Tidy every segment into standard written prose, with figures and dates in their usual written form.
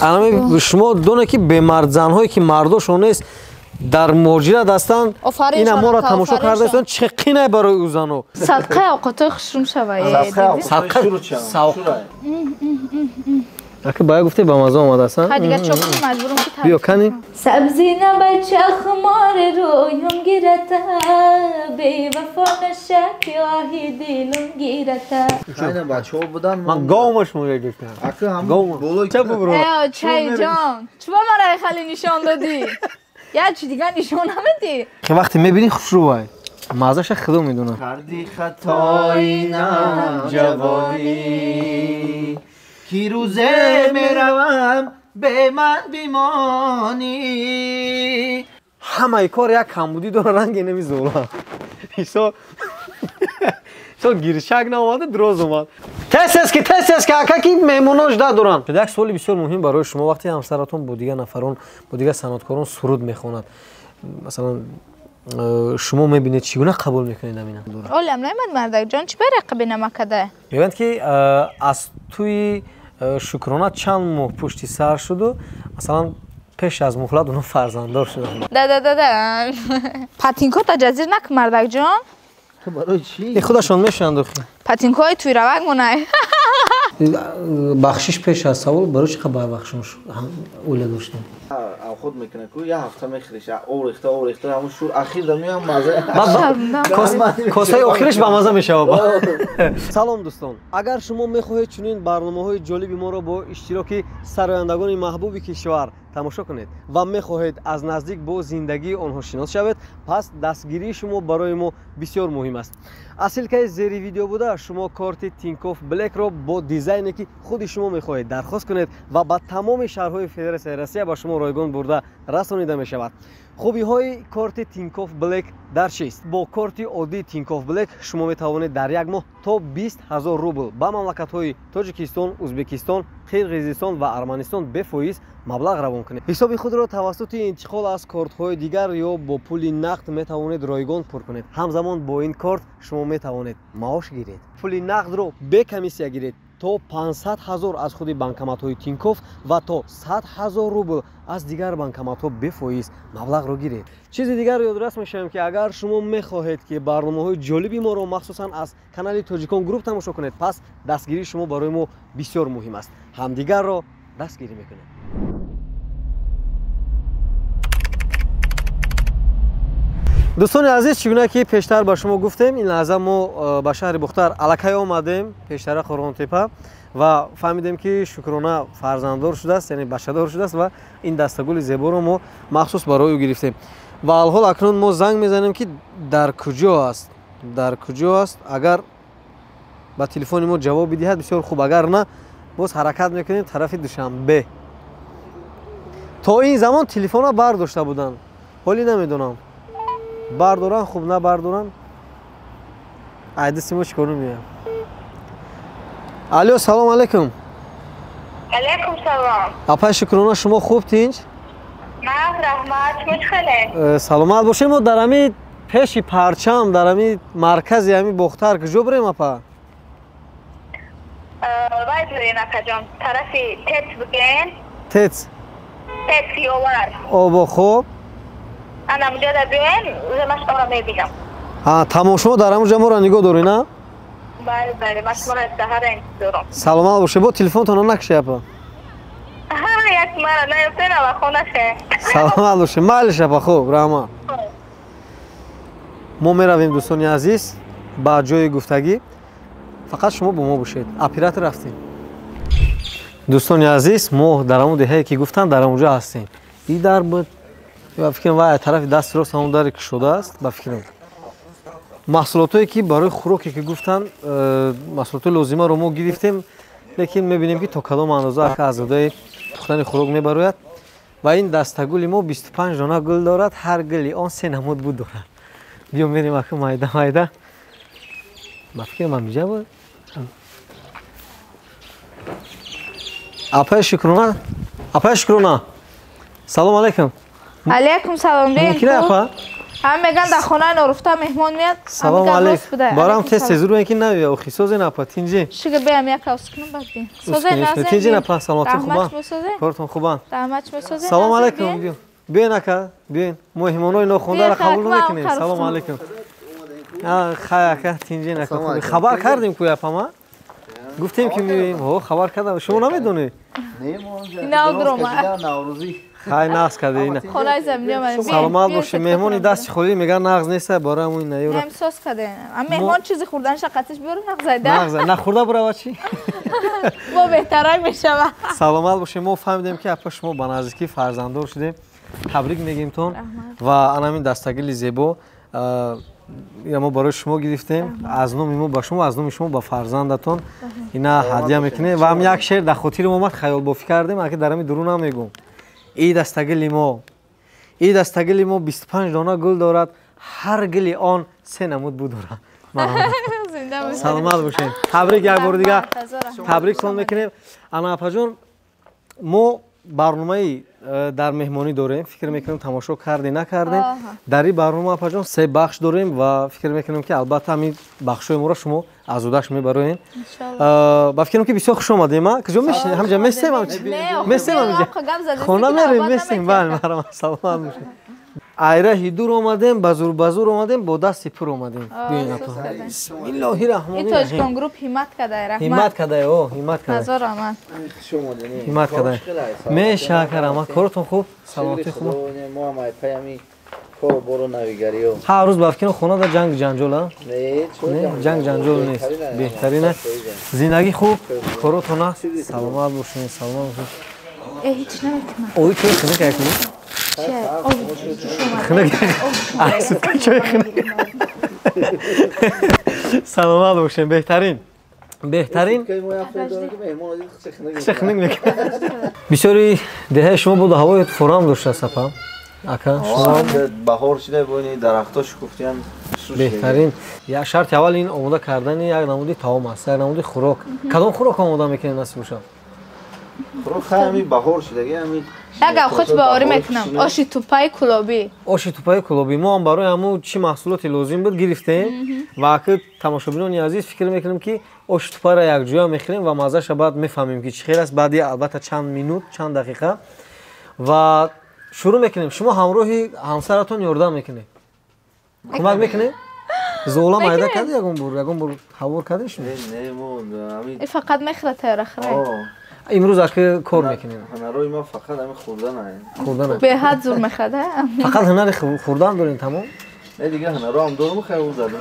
Анами шумо доне ки бемардзанҳое ки мардошон нест дар муҳоҷират ҳастанд, ина моро тамошо кардаистанд, чӣ қинай барои ӯ зано. Садқаи овқатҳои хушрум шавад. Садқа. Ака бая гуфте ба маза омадааст. Ха дигар чо кунем, маҷбурум ки биё кани. Сабзи набача хумор рӯям гирата, бевафо наша ки оҳи дилум гирата. Хайна бачаҳо будан. Ман говма шумо гирифтам. Ака ҳам болои ча бубро. Э, чай ҷон, чӯ мара хали нишон додӣ? Я чи дигар нишон намедӣ? Ки вақте мебинӣ хушрӯвай. Мазаша худо медонад. Карди хатои навҷавонӣ ки рӯзе меравам бе ман бимонӣ. Ҳамаи кор як камбудӣ дора, ранге намезола. Исо исо гиршак наомада, дроз омад. Тез ки, тез ки, ака ки меҳмонҳо жда доранд. Як суоли бисёр муҳим барои шумо: вақте ҳамсаратон бо дигар нафарон, бо дигар санъаткорон суруд мехонад, масалан, шумо мебинед, чӣ гуна қабул мекунед амина? Олам наомад, мардакҷон, чӣ ба рақиби намакада? Мегӯянд ки аз тӯи Шукрона чанд моҳ пушти сар шуду, масалан, пеш аз муҳлат онҳо фарзанддор шуданд. Да да да да. Патинкота ҷазир накун, мардакҷон. Барои чӣ? Худашон мешаванд охи. Патинкои туй равак монай. Бахшиш, пеш аз савол, барои чӣ қадр барвақт оила доштем? Худ мекунад ку, як ҳафта мехӯриш, об рехта, об рехта, ҳамун шур ахир да меоям маза. Косаи охириш ба маза мешавад. Салом, дӯстон! Агар шумо мехоҳед чунин барномаҳои ҷолиби моро бо иштироки сарояндагони маҳбуби кишвар тамошо кунед ва мехоҳед аз наздик бо зиндагии онҳо шинос шавед, пас дастгирии шумо барои мо бисёр муҳим аст. Аз ссылкаи зери видео буда шумо корти Тинькофф Блекро бо дизайне ки худи шумо мехоҳед дархост кунед ва ба тамоми шаҳрҳои Федератсияи Россия ба шумо ройгон бурда расонида мешавад. Хубиҳои корти Тинькофф Блек дар чист? Бо корти оддии Тинькофф Блек шумо метавонед дар як моҳ то 20 ҳазор рубл ба мамлакатҳои Тоҷикистон, Ӯзбекистон, Қирғизистон ва Арманистон бефоиз маблағ равон кунед. Ҳисоби худро тавассути интиқол аз кортҳои дигар ё бо пули нақд метавонед ройгон пур кунед. Ҳамзамон бо ин корт шумо метавонед маош гиред, пули нақдро бе комиссия гиред, то 500 ҳазор аз худи банкоматҳои Тинькофф ва то 100 ҳазор рубл аз дигар банкоматҳо бефоиз маблағро гиред. Чизи дигар ёдрас мешавем ки агар шумо мехоҳед ки барномаҳои ҷолиби моро махсусан аз канали Тоҷикон Груп тамошо кунед, пас дастгирии шумо барои мо бисёр муҳим аст. Ҳамдигарро дастгирӣ мекунем. Дӯстони азиз, чӣ гуна ки пештар ба шумо гуфтем, ин лаҳза мо ба шаҳри Бухтар аллакай омадем, пештара Қурғонтепа, ва фаҳмидем ки Шукрона фарзанддор шудааст, яъне бачадор шудааст, ва ин дастагули зеборо мо махсус барои ӯ гирифтем. Ва алҳол акнун мо занг мезанем ки дар куҷо аст, дар куҷо аст. Агар ба телефони мо ҷавоб бидиҳад, бисёр хуб, агар на, боз ҳаракат мекунем тарафи Душанбе. То ин замон телефонро бардошта буданд, ҳоле намедонам бардоран, хуб набардоран. Айдиси мо чӣ кор меоям? Алло, салом алейкум. Алейкум салом. Апай Шукрона, шумо хуб, тинч? Ман раҳмат, шумо чӣ хеле? Саломат бошед. Мо дар ҳами пеши парчам, дар ҳами маркази ҳами Бохтар куҷо бурем, апа? Вай бурем, акаҷон, тарафи Тец буген. Тец? Тец Ёвар. Обо, хуб. Ана муҷода биёем, ман шуморо мебинам. Тамом, шумо дар ҳамуҷа моро нигоҳ доред, на? Бале, бале, ман шуморо аз саҳара интизорам. Саломат бошед. Бо телефонтонро накушед, апа. Як мара наёфтен, ава хонаше. Саломат бошед. Майлиш, апа, хуб, раҳмат. Мо меравем, дӯстони азиз, ба ҷои гуфтагӣ, фақат шумо бо мо бошед. Оператор, рафтем. Дӯстони азиз, мо дар ҳамон деҳае ки гуфтанд, дар ҳамонҷо ҳастем. И дар буд, ба фикрам, вай тарафи дасти рост ҳамон даре кушодааст, ба фикрам. Маҳсулотое ки барои хӯроке ки гуфтанд, маҳсулотои лозимаро мо гирифтем, лекин мебинем ки то кадом андоза ака аз удаи пухтани хӯрок мебарояд. Ва ин дастагули мо 25 дона гул дорад, ҳар гули он се намуд буд дорад. Биё мерем, ака, майда майда. Ба фикрам ҳамиҷа буд. Апай Шукрона, апай Шукрона, салом алейкум. Алейкум салом. Мумкин, апа? Ҳам меган дар хона норufта меҳмон меяд. Салом алейкум. Барам тез тез рӯ ки навия охи созе напа тинҷи. Шига беам як авс кунам баъд бин. Созе назем. Тинҷи напа саломатӣ хубан. Кортон хубан. Раҳмат месозе. Салом алейкум. Биён ака, биён. Меҳмонои нохондаро қабул намекунем. Салом алейкум. Хай ака, тинҷи нака. Хабар кардем ку япама? Гуфтем ки меоем. Ҳо, хабар кардам. Шумо намедонед? Не, мо онҷа Наврӯзӣ. Хай нағз карда ина. Хонаи заминӣ омадем. Саломат бошед. Меҳмони дасти холӣ меган нағз нест, барои ҳамон наёра. Ҳам сос кардем. Ам меҳмон чизи хӯрданша қатиш биёр нағз айда. Нағз. Нахӯрда бурава чӣ? Мо беҳтарак мешава. Саломат бошед. Мо фаҳмидем ки апа шумо ба наздикӣ фарзанддор шудем. Табрик мегӯем-тон ва анамин дастагили зебо ина мо барои шумо гирифтем. Аз номи мо ба шумо, аз номи шумо ба фарзандатон ина ҳадя мекунем. Ва ҳам як шеър дар хотирим омад, хаёлбофӣ кардем, аки дар ҳамин дуру намегӯм. И дастагили мо, и дастагили мо 25 дона гул дорад, ҳар гули он се намуд бу дорад. Саломат бошед. Табрик як бори дигар табриктон мекунем. Ана апаҷон, мо барномаи дар меҳмонӣ дорем. Фикр мекунем тамошо кардем накардем. Дар ин барнома апаҷон се бахш дорем ва фикр мекунем ки албатта ҳамин бахшҳои моро шумо аз удаш мебароед. Ба фикрам ки бисёр хуш омадем. Куҷо мешинем? Ҳамҷа местем? Местем ҳамҷа? Хона мерем, местем. Бале, марҳамат, саломат бошед. Айраҳи дур омадем, ба зур ба зур омадем, бо дасти пур омадем. Биёед апа. Бисмиллоҳи раҳмони раҳим. Тоҷикон груп ҳиммат кадай, раҳмат. Ҳиммат кадай, о, ҳиммат кадай. Ҳазор раҳмат. Хуш омадем. Ҳиммат кадай. Мешакар, раҳмат. Коротон хуб? Саломатӣ хуб? Мо ҳам айпай ҳами кору бору навигариё. Ҳар рӯз ба фикрам хона дар ҷанг ҷанҷол, а? Не, ҷанг ҷанҷол нест. Беҳтарин аст. Зиндагӣ хуб, коротон аст. Саломат бошед, саломат бошед. Э, ҳеҷ намекунам. Ой, чой хунук якунӣ? Хунук. Ай, сутка чой хунук. Саломат бошед, беҳтарин. Беҳтарин. Чӣ хунук мекунад. Бисёри деҳаи шумо буд ҳавои форам доштааст, апа. Ака, шумо баҳор шуда бо ин дарахтҳо шукуфтиян. Беҳтарин. Як шарти аввал ин омода кардани як намуди таом аст, як намуди хӯрок. Кадом хӯрок омода мекунед насиб бошад? Хӯрок ҳами баҳор шудаги ҳами як авхоч баҳорӣ мекунам. Оши тупаи кулобӣ. Оши тупаи кулобӣ. Мо ҳам барои ҳамун чӣ маҳсулоте лозим буд гирифтем ва аки тамошобинони азиз фикр мекунем ки оши тупаро якҷоя мехӯрем ва маззаша баъд мефаҳмем ки чӣ хел аст баъди албатта чанд минут, чанд дақиқа. Ва шурӯъ мекунем. Шумо ҳамроҳи ҳамсаратон ёрдам мекунед? Кӯмак мекунед? Зола майда кардӣ ягон бор? Ягон бор ҳавор кардед шумо? Не, мо ҳамин фақат мехӯрад тайёра хӯрай. Имрӯз аки кор мекунем. Ҳунарои ма фақат ҳамин хӯрдан ай. Хӯрдан. Беҳад зур мехӯрад, а? Фақат ҳунари хӯрдан дорем, тамом? Не, дига ҳунаро ҳам дорам, хайр задам.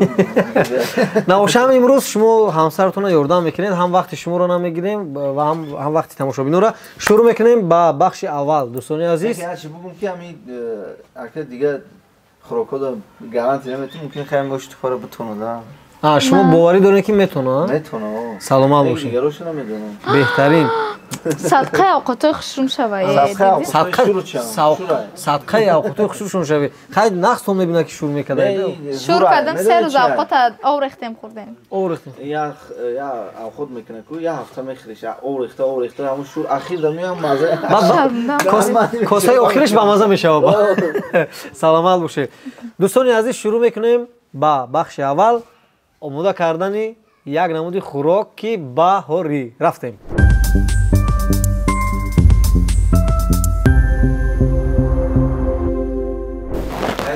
Набошам имрӯз шумо ҳамсаратонро ёрдам мекунед, ҳам вақти шуморо намегирем ва ҳам вақти тамошобинонро. Шурӯъ мекунем ба бахши аввал, дӯстони азиз. Ҳарчи бугум ки ҳамин ака дига хӯрокҳоро гарантия наметавонем, мумкин хайр оши тупаро битонад. Шумо боварӣ доред ки метавонад? Метавонад. Саломат бошед. Дигароша намедонам. Беҳтарин. Садқаи авқотҳои хушрӯм шавад. Садқаи авқотҳои хушрӯшон шавед. Хай нақстон мебинад ки шур мекарда. Шур кардам, се рӯз авқота об рехтем хӯрдем. Об рехтем. Як авқот мекунад ку, як ҳафта мехӯриш, об рехта, об рехта, ҳамун шур ахир да меоям маза. Косаи охириш ба маза мешавад. Саломат бошед. Дӯстони азиз, шурӯъ мекунем ба бахши аввал. Омода кардани як намуди хӯроки баҳорӣ. Рафтем.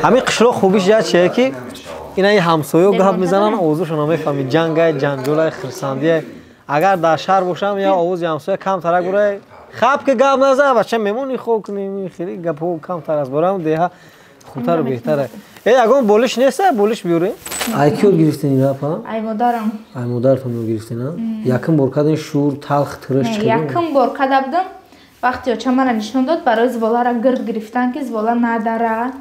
Ҳамин қишлоқ хубиш як чие ки ина ин ҳамсоё гап мезананд, овозашон намефаҳмӣ. Ҷангай, ҷанҷолай, хирсандие. Агар дар шаҳр бошам, я овози ҳамсоя камтарак бурай. Хаб ки гап наза, бача мемонӣ хоб кунем, хеле гапҳо камтар аст. Барои деҳа хубтару беҳтар аст. Э, ягон болиш нест, болиш биёрем? Ай киёд гирифтен ина апа? Ай модарам. Ай модаратон ё гирифтен, а? Якум бор карден шур, талх, тирш чӣ? Якум бор карда будам. Вақте оча мара нишон дод барои зволаро гирд гирифтан ки звола надара.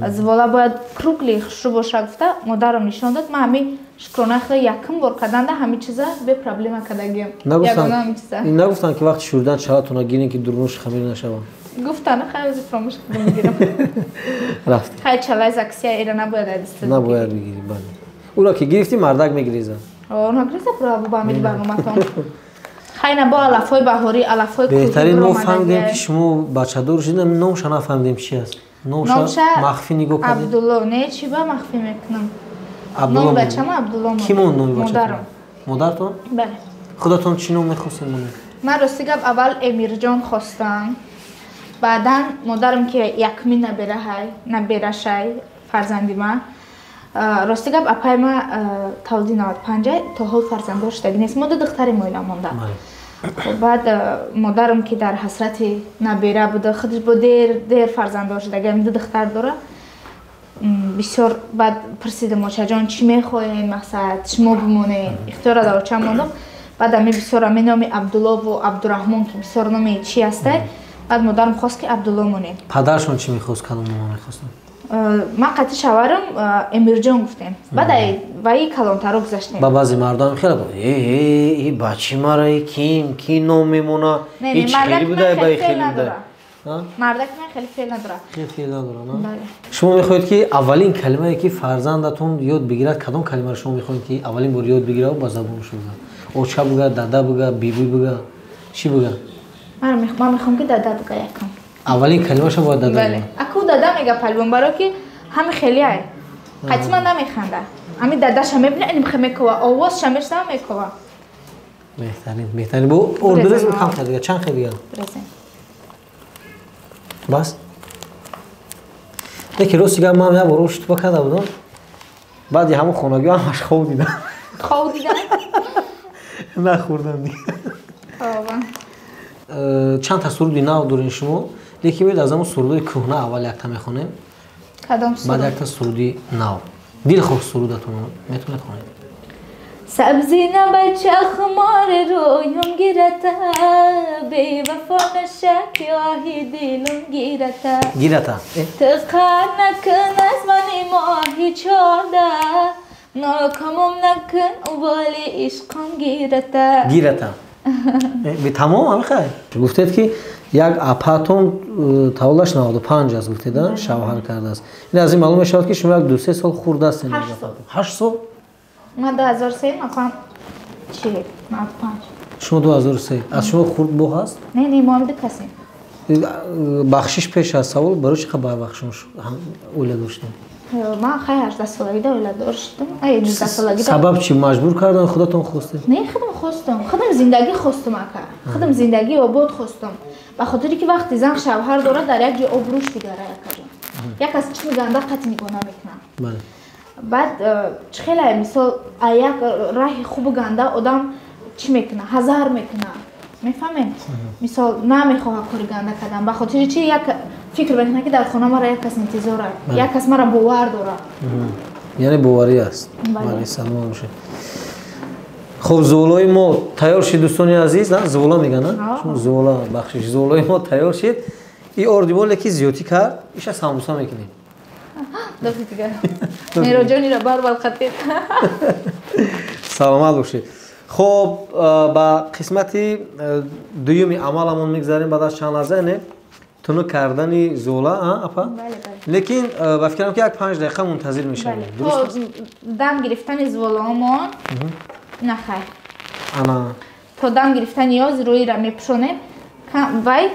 Звола бояд кругли хушрӯ боша гуфта, модарам нишон дод. Ман ҳамин шукронаи худо якум бор карданда ҳамин чиза бе проблема кардагиам. Нагуфтанд ки вақти шӯридан чалатона гирен ки дурнуш хамир нашавад? Гуфтанд, хайр фаромӯш кардам гирам. Рафт. Хай чалай заксия ира набояд адиста. Набояд бигирӣ, бале. Ура ки гирифтӣ мардак мегиреза. О, нагиреза бро, ба амили барноматон. Хай на бо алафҳои баҳорӣ, алафҳои беҳтарин. Мо фаҳмидем ки шумо бачадор шудед, номша нафаҳмидем чи аст. Номша махфӣ нигоҳ кардед? Абдулло. Не, чӣ ба махфӣ мекунам? Номи бачама Абдулло. Кӣ монд номи бачатон? Модаратон? Бале. Худатон чӣ ном мехостед монед? Ман рости гап аввал Эмирҷон хостам. Баъдан модарам ки якумин наберашай фарзанди ман. Рости гап апаи ма таваллуди 95 то ҳол фарзанддор шудагӣ нест. Мо ду духтари моила монда. Баъд модарам ки дар ҳасрати набера буда, худаш бо дер дер фарзанддор шудагӣ, ду духтар дора. Бисёр баъд пурсидам, очаҷон чӣ мехоҳед, мақсад шумо бимонед, ихтиёра дар очам мондам. Баъд ами бисёр ами номи Абдуллову Абдураҳмон ки бисёр номи чи ҳастай, баъд модарам хост ки Абдулло монем. Падаршон чӣ мехост, кадом нома мехостанд? Ман қатъи шавҳарам Эмирҷон гуфтем. Баъд ваи калонтаро гузаштем. Ба баъзе мардам хеле гуфт, э бачи мара ким ки ном мемона, ҳеч хеле будай, ба хеле будай. Мардак ман хеле феъл надорад. Хеле феъл надорад, на? Шумо мехоҳед ки аввалин калимае ки фарзандатон ёд бигирад, кадом калимаро шумо мехоҳед ки аввалин бор ёд бигирад ба забонаш бигӯяд? Оча бигӯяд, дада бигӯяд, биби бигӯяд, чӣ бигӯяд? Ман мехоҳам ки дада бигӯяд якам. Аввалин калимаша бояд дада бигӯяд. Аку дада мега палвон, барои ки ҳами хеле ай. Қатъи ман намеханда. Ами дадаша мебина, иним хе мекова, овозша мешнава мекова. Беҳтарин, беҳтарин. Бо ордерез кам хел, чанд хел дигар? Брезем. Бас? Лекин рости гап ман як бор ош туба карда будам. Баъди ҳамон хонагиҳо ҳамаш хоб дидам. Хоб дидам? Нахӯрдам дигар. Чанд та суруди нав дорем шумо, лекин биёед аз ҳамон сурудҳои кӯҳна аввал якта мехонем. Кадом суруд? Баъд якта суруди нав. Дилхоҳ сурудатон метавонед хонед. Сабзина бача хумор рӯям гирата, бевафо наша ки оҳи дилум гирата. Гирата. Тиқар накун аз мани моҳи чорда, нокомом накун уболи ишқом гирата. Гирата. Тамом ҳамихай. Гуфтед ки як апатон таваллудаш 95 аст, гуфтед, шавҳар кардааст. Ин аз ин маълум мешавад ки шумо як 2-3 сол хурд ҳастед. 8 сол? Ман 2003, апам чи 95. Шумо 2003. Аз шумо хурд бо ҳаст? Не, не, мо ду касем. Бахшиш пеш аз савол, барои чӣ қадр барвақт шумо оила доштед? Ман хай 18 солагида оиладор шудам. Ай 19 солагида. Сабаб чӣ? Маҷбур кардан, худатон хостед? Не, худам хостам. Худам зиндагӣ хостам ака. Худам зиндагӣ обод хостам. Ба хотире ки вақти зан шавҳар дорад, дар як ҷо обрӯш дигара акаҷон. Як аз чишми ганда қатъи нигоҳ намекунад. Бале. Баъд чӣ хеле мисол як раҳи хубу ганда одам чӣ мекунад? Ҳазар мекунад. Мефаҳмед? Мисол намехоҳад кори ганда кардан. Ба хотири чи як фикр мекунад ки дар хона мара як кас интизор аст, як кас мара бовар дорад. Яъне боварӣ аст. Бале, саломат бошед. Хуб, зуволои мо тайёр шид, дӯстони азиз, зувола мегӯянд, шумо зувола, бахшиш, зуволои мо тайёр шид. И орди мо леки зиёдтӣ кард, иша самбуса мекунем. Меҳроҷонира барбал хатид. Саломат бошед. Хуб, ба қисмати дуюми амаламон мегзарем баъд аз чанд лаҳза, яъне тунук кардани зуола, апа? Лекин ба фикрам ки як 5 дақиқа мунтазир мешавем. То дам гирифтани зуолаомон нахай. Ана. То дам гирифтани ё рӯира мепӯшонем, вай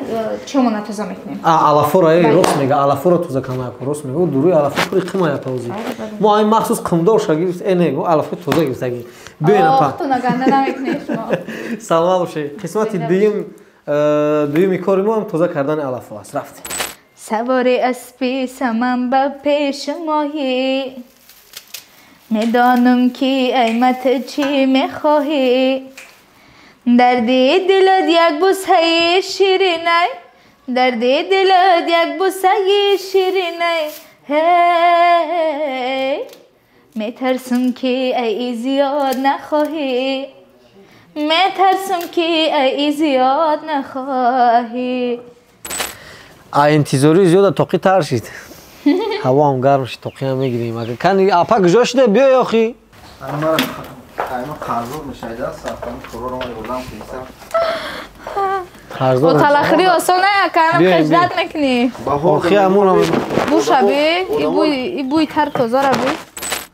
чомона тоза мекунем. Алафора, рост мега, алафора тоза канаку, рост мега. Дуруи алафо пури қимая паузи. Мо айн махсус қимдор ша гирифт, не, алафо тоза гирифтагӣ. Биёен апа. Охту наганда намекунед шумо. Саломат бошед. Қисмати дуюми кори мо ҳам тоза кардани алафо аст. Рафтем. Савори аспи саман ба пеши моҳӣ, медонам ки аймат чӣ мехоҳӣ. Дарди дилат як бусаи ширинай, дарди дилат як бусаи ширинай. Ҳей, метарсам ки ай зиёд нахоҳӣ, метарсам ки ай зиёд нахоҳӣ. Ай интизорӣ зиёда тоқӣ тар шид. Ҳаво ҳам гарм шид, тоқӣ ҳам мегирем. Кани апа куҷо шида? Биёй охи. Айма қарздор мешавида, сафтани короро ма ёрдам кунисам. Қарздор. Бо талахрӣ осон не, аканам хеждат мекунӣ. Охи амон Буша би, и буи тар тозара би.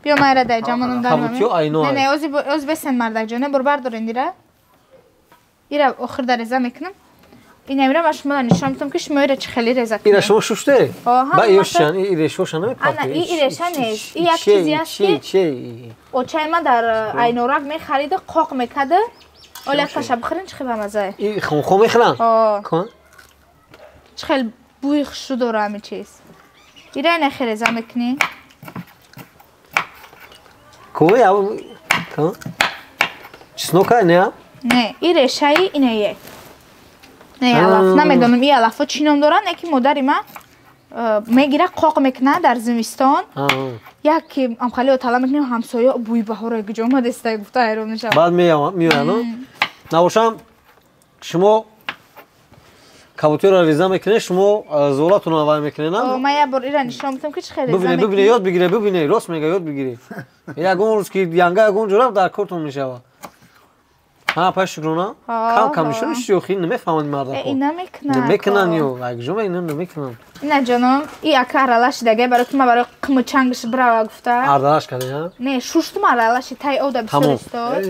Биё майра дай ҷамонам дар. Кабутиё айно. Не, не, ози бесен мардакҷон, не бур бардорен ира. Ира охир дареза мекунам. Ина мира шумо нишон медам ки шумо ира чӣ хеле реза кунед. Ира шумо шуште? Ба ёшан, и решоша намепартед. Ана, и реша нест. И як чизи аст ки очаи ман дар айнорак мехарида, қоқ мекарда. Оля таша бихӯрин, чӣ хел бамазае. И хунхо мехӯранд? Ҳо. Чӣ хел бӯи хушрӯ дора ҳамин чиз. Ира ина хел реза мекунӣ. Кӯи ко? Чеснока не? Не, и решаи инае. Не, алаф намедонам, и алафо чӣ ном доранд, яки модари ман мегира, қоқ мекунад дар зимистон. Яки амхали отала мекунем, ҳамсоя бӯи баҳоро куҷо омадеста гуфта ҳайрон мешавад. Баъд меоянд. Набошам шумо кабутиро реза мекунед, шумо золатонро аввал мекунед, на? Ман як бор ира нишон медам ки чӣ хел реза мекунед. Бибине, ёд бигире, бибине, рост мега, ёд бигире. Ягон рӯз ки янга ягон ҷо рафт, дар кортон мешавад. Ҳа, пай Шукрона? Кам кам нишон шӯхӣ намефаҳманд мардакҳо. Ина мекунанд. Намекунанд ё, якҷо ина намекунанд. Ина ҷоном, и ака аралаши дагай барои ки ман барои қимучангаш брава гуфта. Аралаш кардӣ, ҳа? Не, шуштум аралаши тай ода бисёр истод.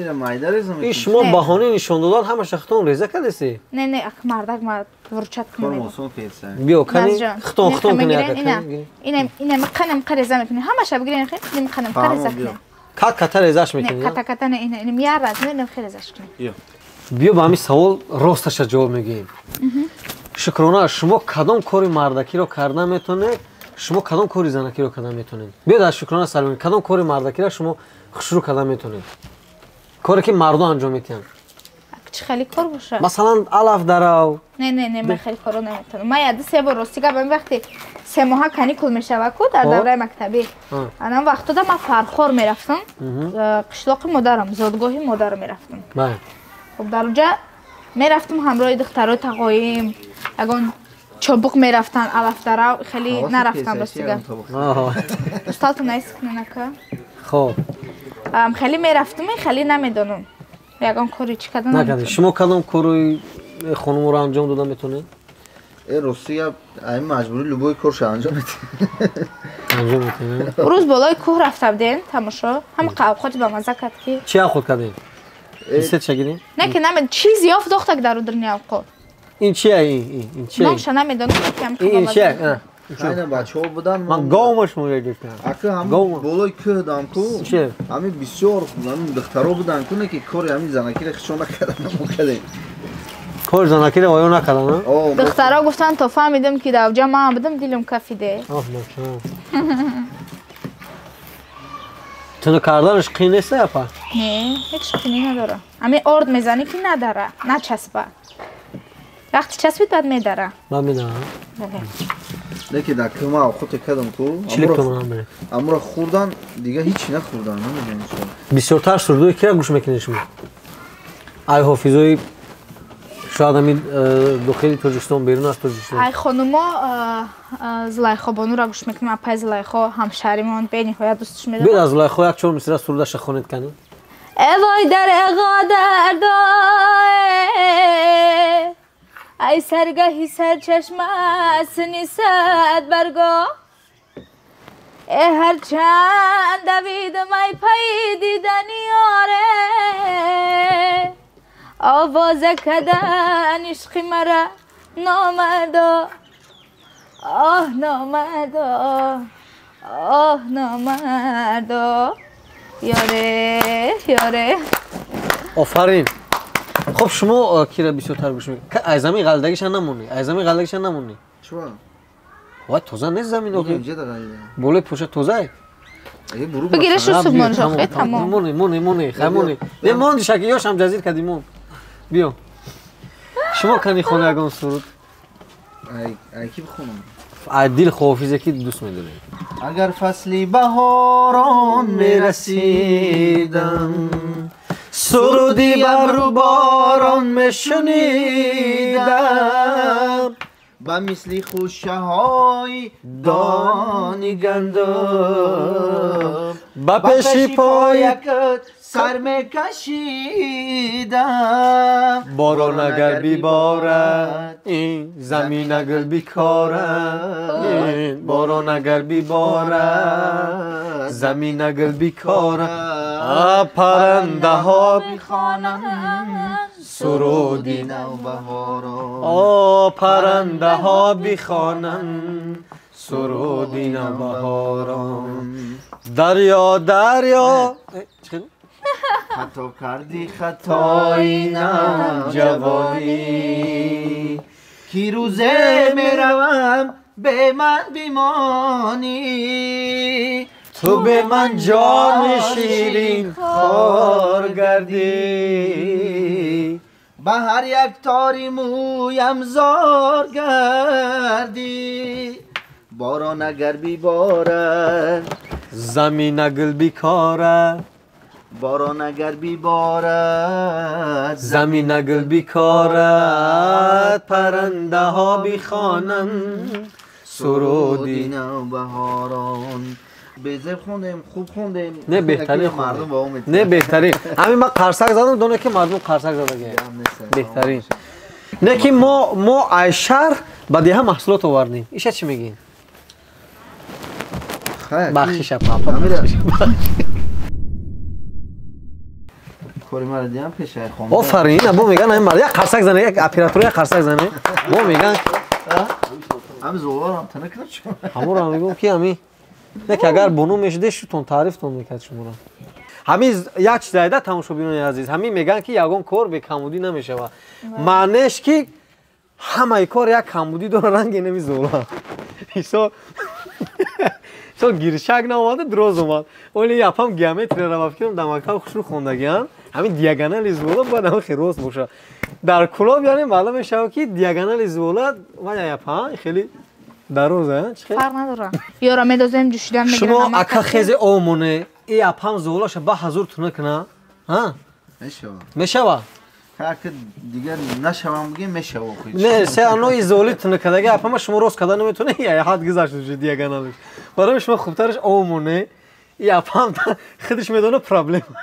И шумо баҳонаи нишон додан ҳамаша хитон реза кардеси? Не, не, ака мардак ма вурчат кунем. Биё, кани хитон хитон куни ака. Ина ина миқанам реза мекунем. Ҳамаша бигирен хе, миқанам реза кунем. Кат ката резаш мекунӣ? Ката ката не, ина ина я раз, не, хеле резаш кунем. Биё ба ҳамин савол росташа ҷавоб мегӯем. Шукрона, шумо кадом кори мардакиро карда метавонед? Шумо кадом кори занакиро карда метавонед? Биё аз Шукрона сар мекунем. Кадом кори мардакиро шумо хушрӯ карда метавонед? Коре ки мардо анҷом медиҳанд. Чӣ хеле кор бошад? Масалан, алаф дарав. Не, не, не, ман хеле коро наметавонам. Ман яду се бор рости гап, ҳамин вақти се моҳа каникул мешавад ку дар давраи мактабӣ. Анам вақтода ман Фархор мерафтам, қишлоқи модарам, зодгоҳи модарам мерафтам. Хуб, дар онҷа мерафтам ҳамроҳи духтарои тағоим, ягон чобуқ мерафтанд, алаф дарав, хеле нарафтам рости гап. Усталтон наист куненака? Хоб. Хеле мерафтам, хеле намедонам. Ягон кори чӣ карда накардед. Шумо кадом кори хонуморо анҷом дода метавонед? Рости гап, ай маҷбурӣ любой корша анҷом медиҳем. Анҷом медиҳем. Рӯз болои кӯҳ рафта будем, тамошо. Ҳама қавқоти ба маза кард ки. Чӣ авқот кардем? Бисет шагирем? Не ки намед, чиз ёфт дохтак дар удрни авқот. Ин чия ин? Ин чия? Номша намедонам, ки ҳам Ин чия? Хайна бачаҳо буданд. Ман говма шумо гирифтам. Ака ҳам болои кӯҳ дам ку. Ҳамин бисёр ҳамин духтаро буданд ку, не ки кори ҳамин занакиро хишо накарданд, мо кардем. Кори занакиро оё накарданд? Духтаро гуфтанд то фаҳмидам ки дар авҷа ман будам, дилам кафиде. Оҳ, бача. Туно карданаш қин нест, апа? Не, ҳеҷ қинӣ надора. Ҳамин орд мезанӣ ки надара, начаспа. Вақти часпид баъд медара. Баъд медара? Бале. Лекин дар кӯма авқоте кардам ку, амура хӯрдан, дига ҳеҷ нахӯрдан, намедонам чаро. Бисёртар сурудҳои кира гӯш мекунед шумо? Ай ҳофизои шояд ҳамин дохили Тоҷикистон, берун аз Тоҷикистон. Ай хонумо Зулайхо Бонура гӯш мекунем, апай Зулайхо ҳамшаҳримон бениҳоят дӯстш медорам. Биёд аз Зулайхо як чор мисра сурудаша хонед кани. Э вой дареғо дардо, ай саргаҳи сарчашма сини сад барго, э ҳарчанд давидам ай пайи дидани ёре, овоза кадан ишқи мара номардо, оҳ номардо, оҳ номардо, ёре ёре. Офарин. Хуб, шумо кира бисёртар гӯш мекунед? Аз замин ғалдагиша намонӣ, аз замин ғалдагиша намонӣ. Чӣ? Вай тоза нест замин охи. Болои пӯша тозае. Бигиреш Юсуф мониш охи, тамом. Мони, мони, мони, хай мони. Не монди шаки ёшам ҷазир кади мон. Биё. Шумо кани хона ягон суруд? Ай ки бихонам? Ай дил хофизе ки дӯст медоред. Агар фасли баҳорон мерасидам, суруди бару борон мешунидам, ба мисли хушаҳои дони гандум, ба пеши поякат сар мекашидам. Борон агар биборад, ин замин агар бикорад, борон агар биборад, замин агар бикорад, паррандаҳо бихонанд суруди навбаҳорон. О паррандаҳо бихонанд суруди навбаҳорон. Дарё дарё хато кардӣ хатои навҷавонӣ, ки рӯзе меравам бе ман бимонӣ, ту бе ман ҷони ширин хор гардӣ, ба ҳар як тори мӯям зор гардӣ. Борон агар биборад, замин гул бикорад, борон агар биборад, замин гул бикорад, паррандаҳо бихонанд суруди навбаҳорон. Безеб хондем, хуб хондем. Не, беҳтарин мардум ба умед. Не, беҳтарин. Ҳамин ман қарсак задам, доне ки мардум қарсак задаги. Беҳтарин. Не ки мо ай шаҳр ба деҳа маҳсулот овардем. Иша чӣ мегӯед? Бахшиша папа. Кори маро диҳам пешаи хонда. Офарин, бо меган ҳамин мард як қарсак зане, як оператор як қарсак зане. Бо меган. Ҳамин золарам тана кунам чӣ? Ҳамонро мегӯм ки ҳамин не ки агар бону мешуде шутон таърифтон мекард шуморо. Ҳамин як чиз айда тамошобинони азиз, ҳамин меган ки ягон кор бекамбудӣ намешавад. Маънеш ки ҳамаи кор як камбудӣ дора, ранги неми зола. Исо со гиршак наомада, дроз омад. Оли япам геометрияро ба фикрам дар мактаб хушрӯ хондагиам. Ҳамин диагонали зола бояд ҳамин хеле рост бошад. Дар кулоб яъне маълум мешавад ки диагонали зола вая япа хеле дароза, чӣ хел? Фарқ надорад. Ёра медозем, ҷӯшидан мегирам. Шумо ака хезе омоне, и япам золаша ба ҳазур туна кина. Ҳа? Мешава. Мешава? Ҳа, дигар нашавам бигем, мешава охи. Не, се ано и золи туна кадаги япама шумо рост када наметоне, я ҳад гузашт уже диагоналиш. Барои шумо хубтараш омоне, и япам худаш медона проблема.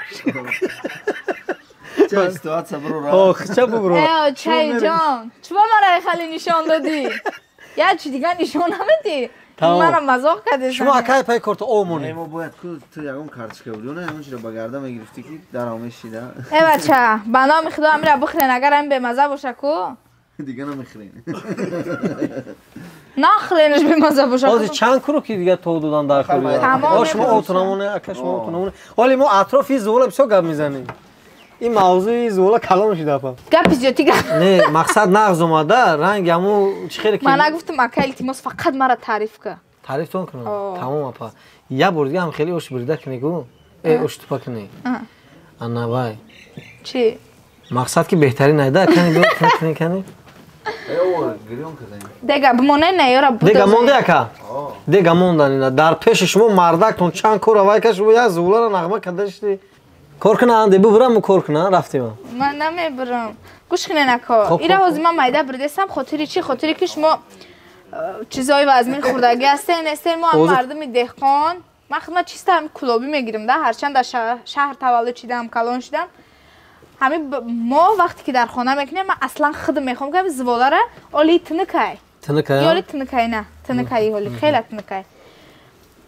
Ча ситуация бро. Ох, ча бро. Э, чай ҷон, чува мара хали нишон додӣ? Я чи дигар нишон намедӣ? Мара мазоқ кардӣ. Шумо акай пай корто омоне. Не, мо бояд ку ту ягон карточка будӣ, на ягон чиро ба гарда мегирифтӣ ки дар омешида. Э бача, ба номи Худо амира бихӯрен, агар ам бемаза боша ку? Дига намехӯрен. Нахӯренаш бемаза боша. Ҳозир чанд куро ки дигар то додан дар кор. О, шумо отунамоне, ака шумо отунамоне. Ҳоле мо атрофи зола бисёр гап мезанем. Ин мавзӯи зола калон шуда апа. Гапи зиёдӣ гап. Не, мақсад нағз омада, ранги ҳамун чӣ хеле ки Ман нагуфтам ака, илтимос фақат мара таъриф кун. Таърифтон кунам. Тамом апа. Як бор дига ҳам хеле ош бурида кунӣ гу. Э, ош тупа кунӣ. Ана вай. Чӣ? Мақсад ки беҳтарин айда, кани биё кунӣ кани. Дега бимоне не ёра буд. Дега монде ака. Дега мондан ина дар пеши шумо мардактон чанд кора вай ка шумо як зулара нағма карда шуди. Кор куна анде бубурам кор куна рафтем. Ман намебурам. Гӯш кунен ака. Ира ҳозир ман майда бурдесам хотири чӣ? Хотири ки шумо чизои вазмин хӯрдагӣ ҳастен, нестен, мо ҳам мардуми деҳқон. Ман худма чиста ҳам кулобӣ мегирам да, ҳарчанд дар шаҳр таваллуд шидам, калон шидам. Ҳамин мо вақте ки дар хона мекунем, ман аслан худам мехоҳам ки зуволара оли тинукай. Тинукай? Оли тинукай на, тинукай ҳоли хеле тинукай.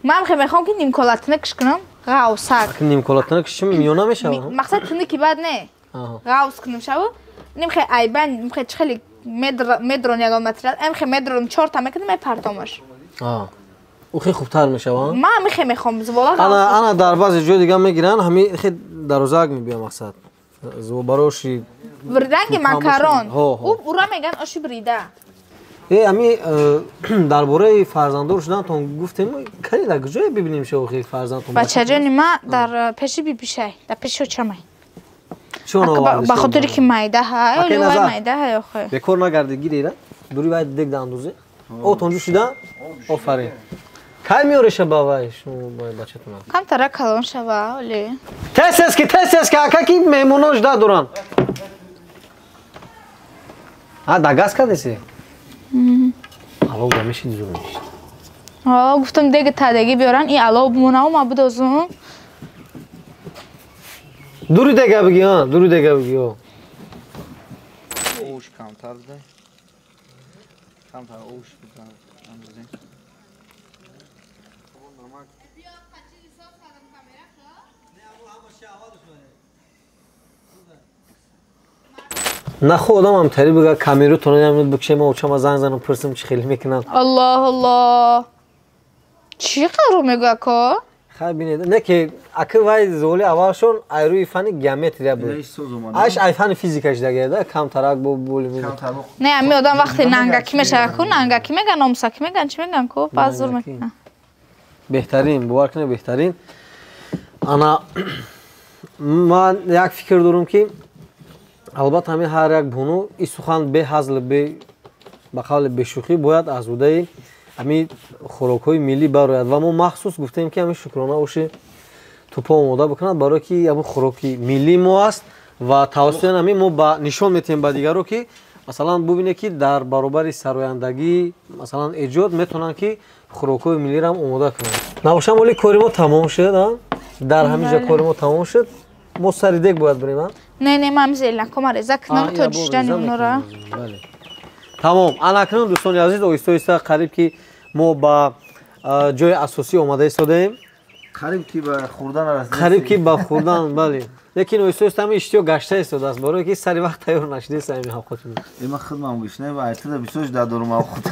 Ман хеле мехоҳам ки нимкола тинукш кунам, ғавсак. Нимкола тинукш чӣ миёна мешавад? Мақсад тинуки бад не. Ғавс кунам шаву. Нимхе айбан, нимхе чӣ хеле медрон ягон материал, амхе медрон чорта мекунам, мепартомаш. Ӯ хеле хубтар мешавад? Ман ҳамихе мехоҳам зувола ғавс. Ана дар баъзе ҷои дига мегиранд, ҳамин хеле дарозак мебиям мақсад. Бароши ранги макарон. Ура меган оши брида. Э, ами дар бораи фарзанддор шудантон гуфтем, кани дар куҷое бибинем шо охи фарзандтон? Бачаҷони ма дар пеши бибишай, дар пеши очамай. Чон овардиш? Ба хотире ки майда ҳай, оли вай майда ҳай охе. Бекор нагарди гирира, дури вай дег андозе. Отон ҷӯ шуда? Офарин. Кай меореша ба вай шумо ба бачатона? Камтара калон шава, оли. Тез тез ки ака ки меҳмоно жда доранд. А да газ кардеси? Алов да мешид зур мешид. О, гуфтам дега тадагӣ биёран, и алов бимонаву ма бидозум. Дури дега бигӣ, а, дури дега бигӣ, о. Ош камтар бидай. Камтар ош бидай андозем. Нахо одам ҳам тари бига камеру тонам бикшем, очама занг занам, пурсим чӣ хеле мекунанд. Аллоҳ Аллоҳ. Чӣ қарор мегӯя ко? Хай бинед, не ки аки вай золи аввалшон айрӯи фани геометрия буд. Аш ай фани физикаш дагеда, камтарак бо боли. Не, ами одам вақте нангакӣ мешава ку, нангакӣ меган, номусакӣ меган, чӣ меган ку, баъз зур мекунанд. Беҳтарин, бовар кунед, беҳтарин. Ана ман як фикр дорам ки албатта ҳамин ҳар як бону ин сухан беҳазл, ба қавли бешӯхӣ бояд аз удаи ҳамин хӯрокҳои миллӣ барояд ва мо махсус гуфтем ки ҳамин Шукрона оши тӯпа омода бикунад, барое ки ҳамин хӯроки миллии мо аст ва тавассути ҳамин мо ба нишон метиҳем ба дигаро ки масалан бубинед ки дар баробари сарояндагӣ масалан эҷод метавонанд ки хӯрокҳои миллиро ҳам омода кунанд. Набошам оли кори мо тамом шуд, дар ҳамин ҷо кори мо тамом шуд. Мо сари дег бояд бирем, Не, не, ман зелнакома реза кунам то ҷушдани онора. Тамом. Анакнун дӯстони азиз, оҳиста оҳиста қариб ки мо ба ҷои асосӣ омада истодаем. Қариб ки ба хӯрдан расидем. Қариб ки ба хӯрдан, бале. Лекин оҳиста оҳиста ҳамин иштиёқ гашта истодааст, барое ки сари вақт тайёр нашудест ҳамин ҳавқотун. Ман худмам гушна ва айтида бисёр дар дорум авқот.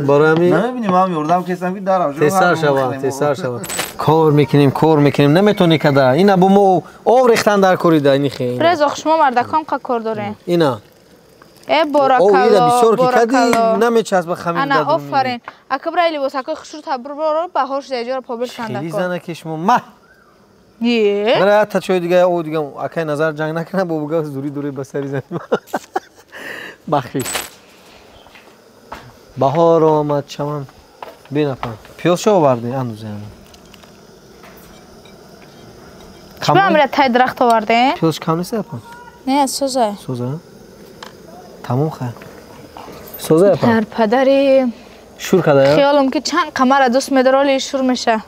Барои ҳамин намебинӣ, ман ёрдам кестам ки дарам. Тезтар шавад, тезтар шавад. Кор мекунем, кор мекунем, наметавонӣ када. Ина бо мо об рехтан дар корида, ини хе. Рез ох, шумо мардакон қа кор дорем. Ина. Э боракало, бисёр ки кади намечасба хамир. Ана офарин. Ака бира либосакои хушрӯ табр баҳор шуда иҷора побил канда. Хеле зана ки шумо ма. Не. Бира та чой дига о дига акай назар ҷанг накунам, бо буга дури дури ба сари заним. Бахшиш. Баҳор омад чаман. Бинапан. Пиёз чо оварди андӯзе ҳамин? Чӣ амра тай дарахт оварде? Пиёз кам нест апан? Не, соза. Соза? Тамом хай. Соза апан. Ҳар падари шур када? Хиёлам ки чанд қамара дӯст медора, оли шур меша.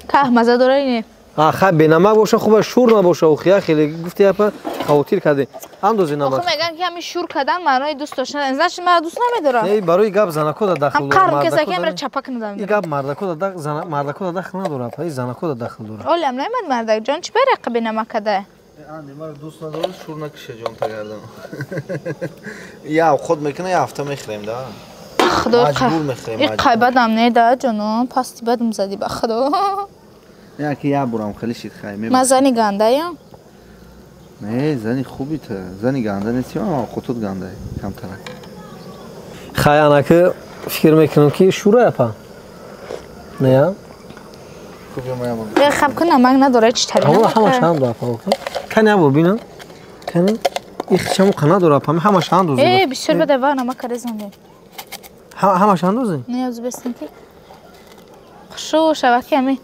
Каҳ маза дора не? Хай бенамак боша хуба, шур набоша, охия хеле гуфти апа хавотир каде. Андози намак. Охо меган ки ҳамин шур кардан маънои дӯст доштан. Значит мара дӯст намедорам. Не, барои гап занако да дахл дора. Ҳам қарм кеса ки амра чапак надам. И гап мардако да мардако да дахл надора, апа, и занако да дахл дора. Олам намад мардак ҷон, чӣ барақа бенамак када? Анди мара дӯст надорад, шур накиша ҷон тагардам. Я худ мекуна, я ҳафта мехӯрем да. Худо и қайбадам не да ҷоно, пасти бадам зади ба худо. Яки я бурам хеле шид хай меб. Ман зани гандаям? Не, зани хуби та. Зани ганда нести, ман худут гандай, камтарак. Хай анаки фикр мекунам ки шура апа. Не я? Хуби моя бо. Е хаб кун намак надора чи тари. Ҳама ҳамаш ҳам да апа. Кани або бинам. Кани их чаму қана дора апа, ҳамаш ҳам дозӣ. Э, бисёр бада ва намак резондем. Ҳамаш ҳам дозӣ? Не, аз бестин ки. Хушу шава ки ами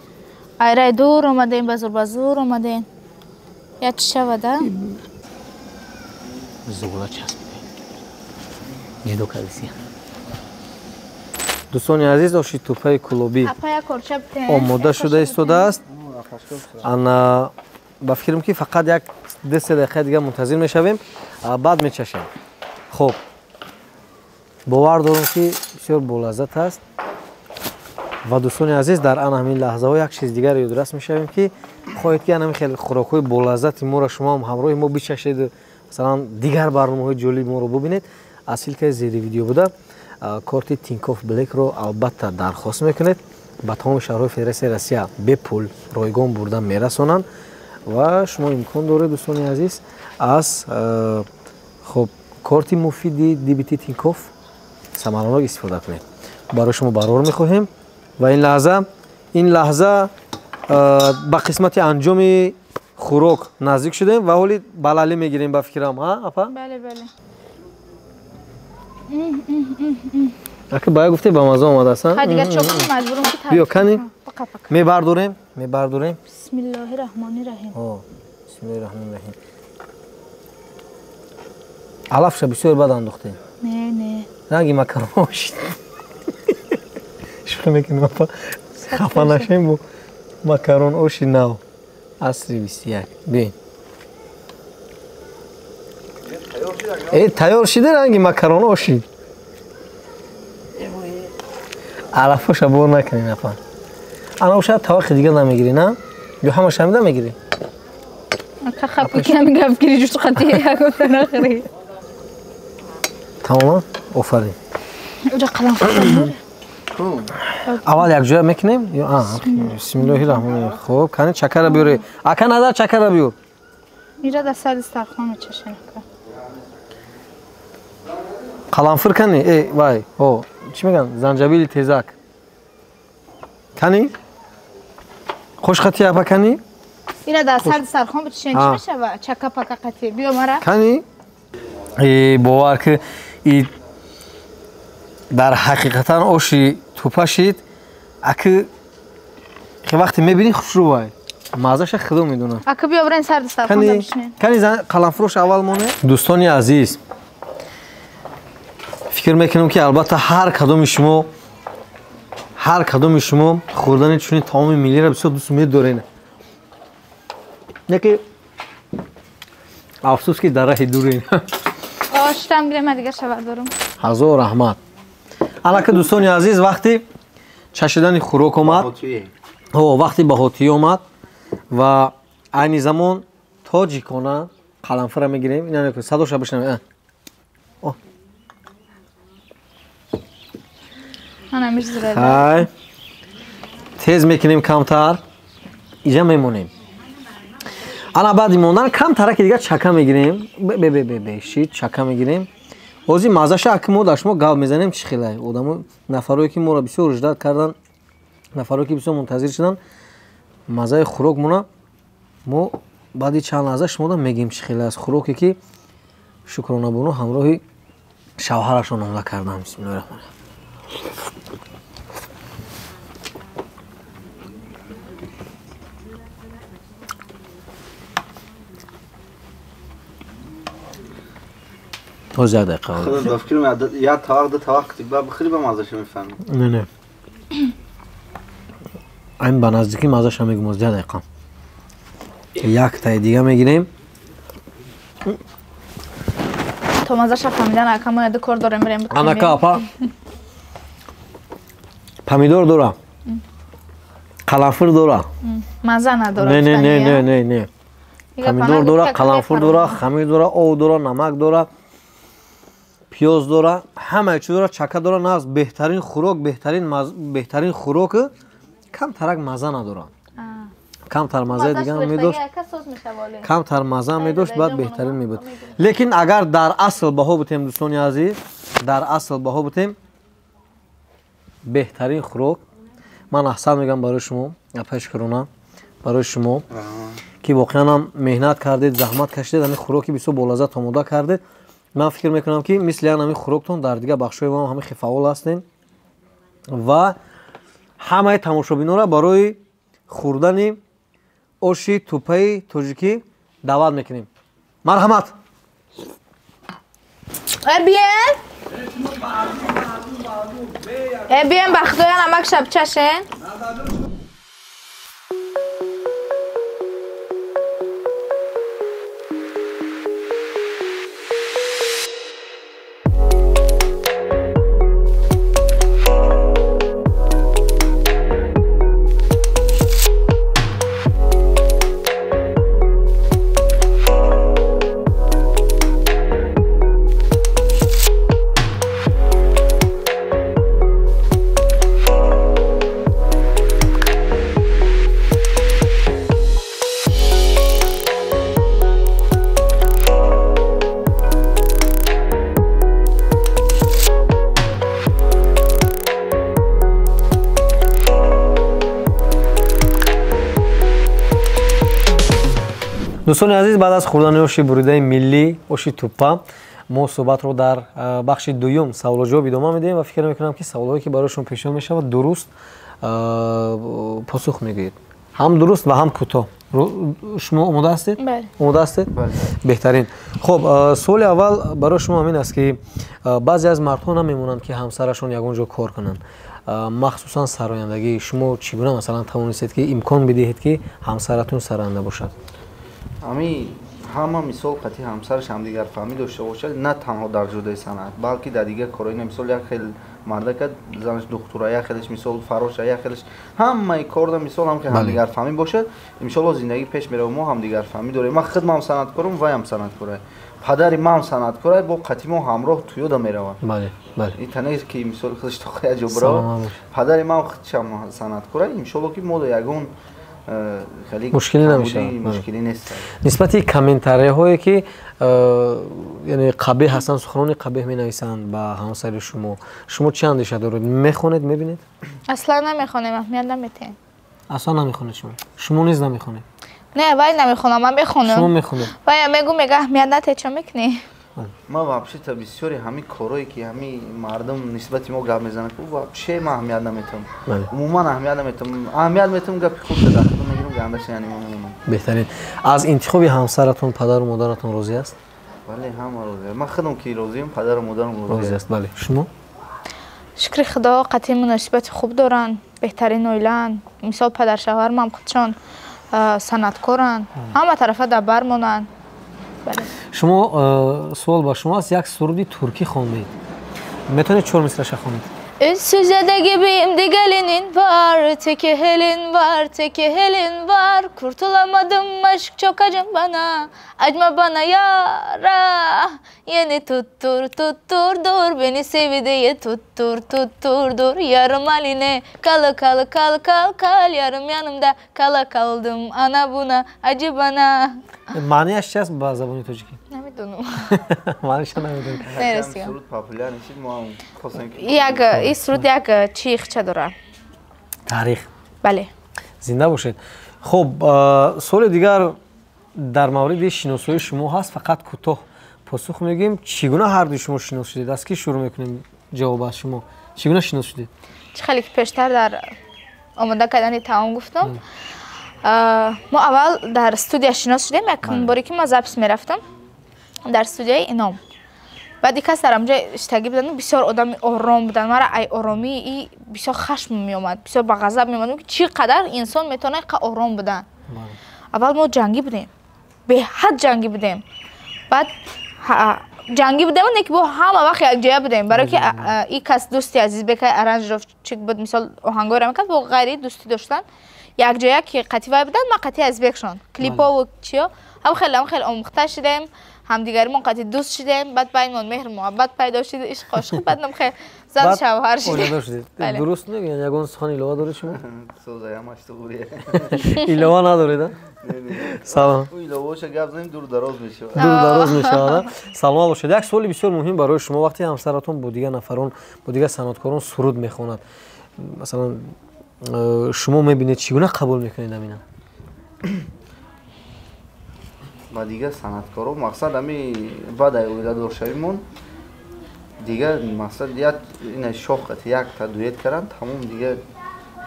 айрай дур омадем, ба зур омадем. Як чӣ шавада? Зула часпида. Ҷидо кардисия. Дӯстони азиз, оши тӯпаи кулобӣ омода шуда истодааст. Ана ба фикрам ки фақат як 2-3 дақиқа дига мунтазир мешавем, баъд мечашем. Хуб, бовар дорам ки бисёр болаззат аст. Ва дӯстони азиз, дар ана ҳамин лаҳзаҳо як чиз дигарро ёдрас мешавем ки хоҳед ки ана хеле хӯрокҳои болаззати моро шумо ҳам ҳамроҳи мо бичашед, масалан дигар барномаҳои ҷолиби моро бубинед, аз ссилкаи зери видео буда корти Тинькофф Блэкро албатта дархост мекунед. Ба тамоми шаҳрҳои Федератсияи Россия бепул ройгон бурда мерасонанд ва шумо имкон доред дӯстони азиз аз хуб корти муфиди дебити Тинькофф самаранок истифода кунед. Барои шумо барор мехоҳем ва ин лаҳза ба қисмати анҷоми хӯрок наздик шудем ва ҳоли балалӣ мегирем ба фикрам, ҳа апа? Бале, бале. Аки бая гуфте ба маза омадааст, ҳа? Ҳа, дигар чо кунем, маҷбурам ки биё кани. Мебардорем, мебардорем. Бисмиллоҳи раҳмони раҳим. О, бисмиллоҳи раҳмони раҳим. Алафша бисёр бад андохтем. Не, не. Ранги макарон шид. Шӯхӣ мекунем апа. Хафа нашем бо макарон оши нав. Асри 21. Бин. Э, тайёр шида ранги макарон оши. Алафоша бор накунем апа. Ана ошад тавақи дига намегирӣ, на? Ё ҳамаша ҳамида мегирӣ? Ака хапки ки ҳами гап гирӣ ҷуст қати ягон нахӯрӣ. Тамом, офарин. Аввал якҷоя мекунем? Бисмиллоҳи раҳмони раҳим. Хуб, кани чакара биёре. Ака назар чакара биёр. Ира дар сари дастархон мечашем. Қаламфир кани? Э, вай, о, чӣ мегӯянд? Занҷабили тезак. Кани? Хушхати апа кани? Ира дар сари дастархон бичашем, чӣ мешава? Чака пака қати. Биё мара. Кани? Э, бовар ки и дар ҳақиқатан оши тӯпа шид, аки вақте мебинӣ хушрӯвай. Маззаша худо медонад. Аки биё бирен сари дастархон бишинем. Кани қаламфурӯш аввал моне? Дӯстони азиз, фикр мекунам ки албатта ҳар кадоми шумо хӯрдани чунин таоми миллиро бисёр дӯст медоред. Яке афсӯс ки дар раҳи дурем. Оштам гирем, ман дигар шавар дорам. Ҳазор раҳмат. Аллакай дӯстони азиз, вақти чашидани хӯрок омад, вақти баҳотӣ омад ва айни замон тоҷикона қаламфира мегирем. Ина садоша бишнавем. Хай, тез мекунем камтар, иҷа мемонем. Ана баъди мондан камтараки дигар чака мегирем. Бе шид чака мегирем. Ҳозир маззаша аки мо дар шумо гап мезанем чӣ хелай. Одамо нафарое ки моро бисёр руждат кардан, нафарое ки бисёр мунтазир шудан, маззаи хӯрок мона мо баъди чанд лаҳза шумода мегӯем чӣ хеле аст хӯроке ки Шукронабону ҳамроҳи шавҳарашон омода кардам. Бисмиллоҳи раҳмони раҳим. Боз як дақиқа. Худо ба фикр меояд, як тавақ, ду тавақ ба бихӯри ба маззаша мефаҳмӣ. Не, не. Айн ба наздикӣ маззаша мегӯм, боз як дақиқа. Яктаи дига мегирем. То маззаша фаҳмидан ака мо яду кор дорем, бирем. Анака апа. Помидор дора. Қаламфир дора. Мазза надора. Не, не, не, не, не, не. Помидор дора, қаламфир дора, хамир дора, об дора, намак дора, пиёз дора, ҳамаи чиз дора, чака дора. Нағз беҳтарин хӯрок, беҳтарин хӯрок камтарак мазза надора. Камтар маззаи дигар медошт. Камтар мазза медошт, баъд беҳтарин мебуд. Лекин агар дар асл баҳо бутем, дӯстони азиз, дар асл баҳо бутем, беҳтарин хӯрок ман аҳсан мегӯям барои шумо, апаи Шукрона, барои шумо ки воқеан ҳам меҳнат кардед, заҳмат кашидед, ҳамин хӯроки бисёр болаззат омода кардед. Ман фикр мекунам ки мисли ҳамин хӯроктон дар дигар бахшҳои мо ҳам хеле фаъол ҳастем ва ҳамаи тамошобинонро барои хӯрдани оши тӯпаи тоҷикӣ даъват мекунем. Марҳамат. Биен, биен, ба худоя намак шаб чашен. Дӯстони азиз, баъд аз хӯрдани оши буридаи миллӣ, оши тӯпа, мо суҳбатро дар бахши дуюм саволу ҷавоб идома медиҳем ва фикр мекунам ки саволҳое ки барои шумо пешниҳод мешавад дуруст посух мегӯед. Ҳам дуруст ва ҳам кӯтоҳ. Шумо омода ҳастед? Омода ҳастед? Беҳтарин. Хуб, суоли аввал барои шумо ҳамин аст ки баъзе аз мардҳо намемонанд ки ҳамсарашон ягон ҷо кор кунанд. Махсусан сарояндагӣ. Шумо чӣ гуна масалан тавонистед ки имкон бидиҳед ки ҳамсаратон сароянда бошад? Ами ҳама мисол қатъи ҳамсараш ҳамдигарфаҳмӣ дошта бошад, на танҳо дар ҷодаи санъат, балки дар дигар корҳои. Мисол як хел мардака занаш духтура, як хелеш мисол фароша, як хелеш ҳамаи корда мисол ҳам ки ҳамдигарфаҳмӣ бошад, иншоалло зиндагӣ пеш мерава. Мо ҳамдигарфаҳмӣ дорем. Ман худмам санъаткорам, вайам санъаткора. Падари ман санъаткор бо қатъи мо ҳамроҳ туёда меравад. Бале, бале. Ин танест ки мисол худаш то хая ҷо бирава. Падари ман худшам санъаткор, иншолло ки мо ягон мушкилӣ намешавад. Мушкилӣ нест. Нисбати комментарияҳое ки яъне қабеҳ ҳастанд, суханони қабеҳ менависанд ба ҳамсари шумо, шумо чӣ андеша доред? Мехонед, мебинед? Аслан намехонем, аҳамият наметиҳем. Аслан намехонед шумо? Шумо низ намехонед? Не, вай намехонам, ман мехонам. Шумо мехонед? Вай мегӯ, мега аҳамият натиҳ, чо мекунӣ? Ман вообще-то бисёри ҳамин корое ки ҳамин мардум нисбати мо гап мезананд, вообще ман аҳамият наметиҳам. Умуман аҳамият наметиҳам. Аҳамият метиҳам гапи хуб дар худам мегирам, гандаша яъне ман мемонам. Беҳтарин. Аз интихоби ҳамсаратон падару модаратон розӣ аст? Бале, ҳама розӣ. Ман худам ки розиам, падару модарам розӣ аст. Бале. Шумо? Шукри Худо, қатъи муносибати хуб доранд, беҳтарин оилаанд. Мисол падаршавҳармам худшон санъаткоранд, ҳама тарафа дар бар монанд. Шумо суол ба шумо аст, як суруди туркӣ хондед. Метавонед чор мисраша хонед? Ünsüzede gibiyim gelinin var, teki helin var, teki helin var. Kurtulamadım aşk çok acın bana, acma bana yara. Yeni tuttur tuttur dur, beni sevi diye tuttur tuttur dur. Yarım haline kalı kalı kal kal kal, yarım yanımda kala kaldım ana buna acı bana. Маънияш чи аст ба забони тоҷикӣ? Намедонам. Маъниша намедонам. Суруд популяр нишид, мо ҳам хостем ки як ин суруд як чи хча дорад. Таърих. Бале. Зинда бошед. Хуб, суоли дигар дар мавриди шиносоии шумо ҳаст, фақат кӯтоҳ посух мегӯем. Чӣ гуна ҳардуи шумо шинос шудед? Аз кӣ шурӯъ мекунем ҷавоб аз шумо? Чӣ гуна шинос шудед? Чӣ хеле ки пештар дар омода кардани таом гуфтам, мо аввал дар студия шинос шудем. Якум боре ки ман запис мерафтам дар студияи Ином. Баъди кас дар ҳамҷа иштагӣ будан, бисёр одами ором будан. Мара ай оромии и бисёр хашм меомад, бисёр ба ғазаб меомад, ки чӣ қадар инсон метавонад қа ором будан. Аввал мо ҷангӣ будем, беҳад ҷангӣ будем. Баъд ҷангӣ будем, не ки бо ҳама вақт якҷоя будем, барое ки и кас дӯсти Азизбекай аранжировщик буд, мисол оҳангоеро мекард, бо ғайри дӯстӣ доштан. Якҷоя ки қатъи вай буданд, ман қатъи Азизбекшон. Клипову чиё ҳам хеле ҳам хеле омӯхта шудем, ҳамдигаримон қатъи дӯст шудем, баъд байнмон меҳру муҳаббат пайдо шуд, ишқ ошиқ, баъд нам хеле зан шавҳар шудем. Дуруст мегӯянд, ягон сухан илова доред шумо? Илова надоред? Салом. Иловаша гап занем, дур дароз мешавад. Дур дароз мешавад. Саломат бошед. Як суоли бисёр муҳим барои шумо. Вақте ҳамсаратон бо дигар нафарон, бо дигар санъаткорон суруд мехонад, масалан шумо мебинед, чӣ гуна қабул мекунед амина? Ба дигар санъаткоро мақсад ами баъд ай оиладоршавимон дигар мақсад як ина шохат якта дуэт кардан, тамом, дигар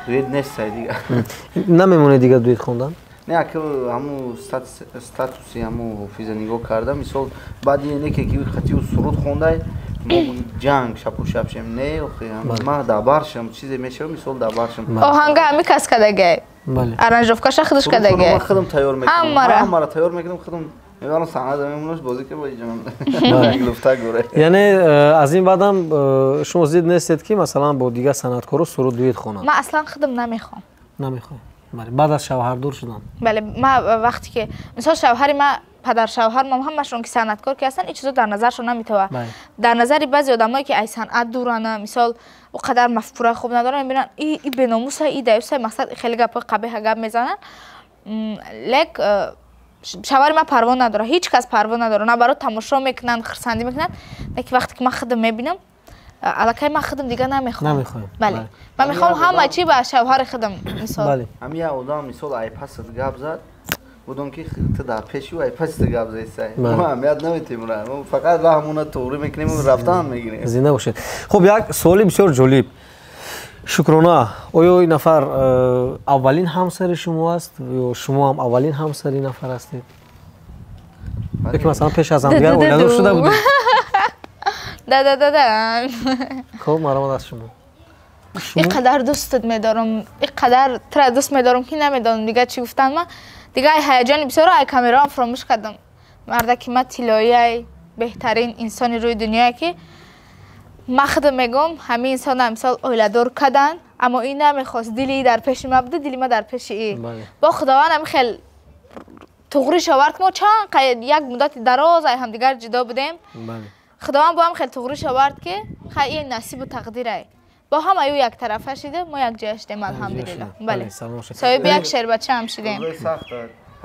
дуэт нест ай дигар. Намемонед дигар дуэт хондан? Не, ака ҳаму статуси ҳаму ҳофиза нигоҳ карда, мисол баъди не ки хати суруд хондай мо ҷанг шапу шапшем, не, охи ма дабаршам, чизе мешава, мисол дабаршам. Оҳанга ҳами кас кадагай. Аранжировкаша худаш кадагай. Ман худам тайёр мекунам. Ҳамаро тайёр мекунам, худам мебарам саҳна мемонаш бозӣ ки боиҷон. Луфта горе. Яъне аз ин баъдам шумо зид нестед ки масалан бо дигар санъаткоро суруд дуэт хонанд? Ман аслан худам намехоҳам. Намехоҳам. Бале, баъд аз шавҳардор шудан. Бале, ман вақте ки мисол шавҳари ман, падаршавҳармам ҳамашон ки санъаткор ки ҳастанд, ин чизо дар назаршон наметавад. Дар назари баъзе одамое ки ай санъат дуранд, мисол о қадар мафкураи хуб надоранд, мебинанд и беномуса, и даюса, мақсад хеле гапҳои қабеҳа гап мезананд. Лек шавҳари ман парво надорад, ҳеҷ кас парво надорад, на баро тамошо мекунанд, хурсандӣ мекунанд. Лекин вақте ки ман худам мебинам, аллакай ман худам дигар намехоҳам. Бале, ман мехоҳам ҳама чӣ ба шавҳари худам мисол. Ҳамин як одам мисол ай пасат гап зад, будам ки ту дар пеши ай пасат гап задисай. Мо аҳамият наметем, мо фақат раҳмона туғрӣ мекунем ва рафтан мегирем. Зинда бошед. Хуб, як суоли бисёр ҷолиб. Шукрона, оё ин нафар аввалин ҳамсари шумо аст ё шумо ҳам аввалин ҳамсари ин нафар ҳастед? Ё ки масалан пеш аз ҳамдигар оиладор шуда будед? Да да да да. Хуб, маромад аз шумо. Ин қадар дӯстат медорам, ин қадар тура дӯст медорам ки намедонам дигар чӣ гуфтан. Ман дигар ай ҳаяҷони бисёро ай камераам фуромӯш кардам. Мардаки ман тиллоӣ, беҳтарин инсони рӯи дунёе ки ман худам мегӯм ҳамин инсона мисол оиладор кардан, аммо ин намехост, дили дар пеши ман буда, дили ман дар пеши и. Бо Худованд ҳамин хел туғриш овард, мо чанд як муддати дароз ай ҳамдигар ҷудо будем. Худованд бо ҳам хеле туғриш овард, ки хай ин насибу тақдирай. Бо ҳам аю яктарафа шида, мо якҷоя шудем, алҳамдулилло. Бале, соҳиби як шербача ҳам шудем.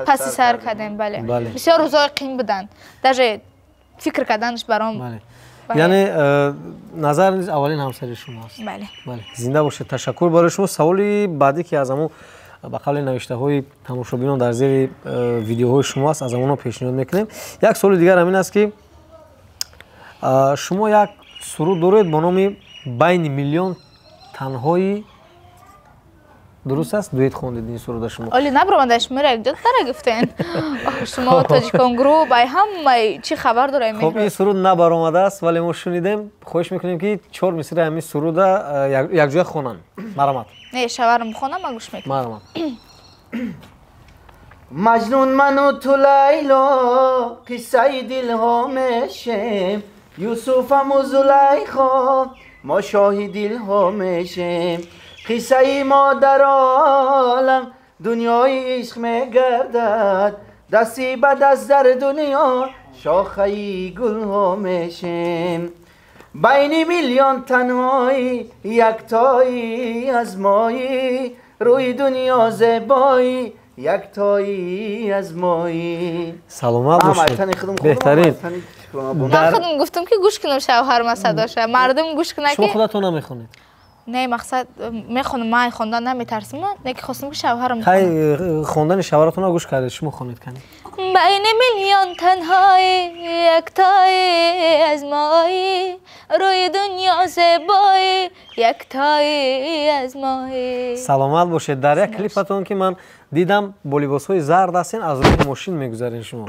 Паси сар кардем, бале. Бисёр рӯзҳои қин буданд, даже фикр карданаш баром. Яъне Назар низ аввалин ҳамсари шумо аст? Бале. Бале, зинда бошед, ташаккур барои шумо. Саволи баъдӣ, ки аз ҳамон ба қавли навиштаҳои тамошобинон дар зери видеоҳои шумо аст, аз ҳамонҳо пешниҳод мекунем. Як суоли дигар ҳамин аст, ки шумо як суруд доред бо номи «Байни миллион танҳои», дуруст аст? Дуэт хондед ин суруда шумо. Оли набаромада, шуморо якҷо дара гуфтен. Шумо тоҷикон груп ай ҳамаи чӣ хабар дорем. Хоб, ин суруд набаромадааст, вале мо шунидем. Хоҳиш мекунем, ки чор мисраи ҳамин суруда якҷоя хонанд. Марҳамат. Не, шаварам хонам, ман гӯш мекунам. Марҳамат. Маҷнун ману ту, Лайло, қиссаи дилҳо мешем, Юсуфаму Зулайхо, мо шоҳи дилҳо мешем. Қиссаи мо дар олам дунёи ишқ мегардад, дасти ба даст дар дунё шохаи гулҳо мешем. Байни миллион танҳоӣ яктоӣ аз моӣ, рӯи дунё зебоӣ яктоӣ аз моӣ. Саломат бошед, беҳтарин. Ман худам гуфтам, ки гӯш кунам шавҳарма садоша, мардум гӯш кунад. Шумо худатон намехонед? Не, мақсад, мехонам, ман хондан наметарсам, не ки хостам, ки шавҳарам. Хай, хондани шавҳаратонро гӯш кардед, шумо хонед кани. Байни миллион танҳоӣ яктоӣ аз моӣ, рӯи дунё зебоӣ яктоӣ аз моӣ. Саломат бошед. Дар як клипатон, ки ман дидам, бо либосҳои зард ҳастен, аз рӯи мошин мегузарен шумо.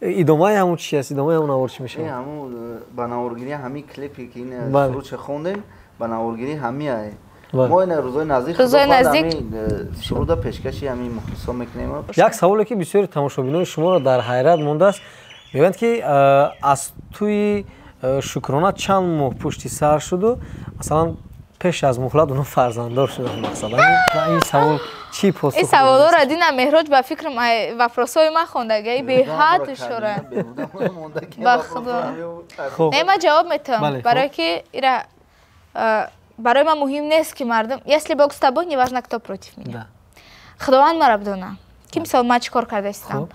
Идомаи ҳамун чи аст? Идомаи ҳамун навор чӣ мешавад? Ҳамун ба наворгирӣ, ҳамин клипе ки ин сурудша хондем, ба наворгирӣ ҳамиае. Мо ина рӯзои наздик, рӯзои наздик суруда пешкаши ҳамин мухлисон мекунем. Як саволе, ки бисёри тамошобинои шуморо дар ҳайрат мондааст, мегӯянд, ки аз тӯи Шукрона чанд моҳ пушти сар шуду, масалан, пеш аз муҳлат онҳо фарзанддор шуданд. Мақсад, ин савол чӣ посух? Ин саволоро дина Меҳроҷ, ба фикрам, вопрос ҳои ман хондагаи беҳад ишора. Ба худо, не, ман ҷавоб метавам, барое ки ира барои ман муҳим нест, ки мардум. Если Бог с тобой, неважно, кто против меня. Худованд мара бидона, ки мисол ман чӣ кор карда истам.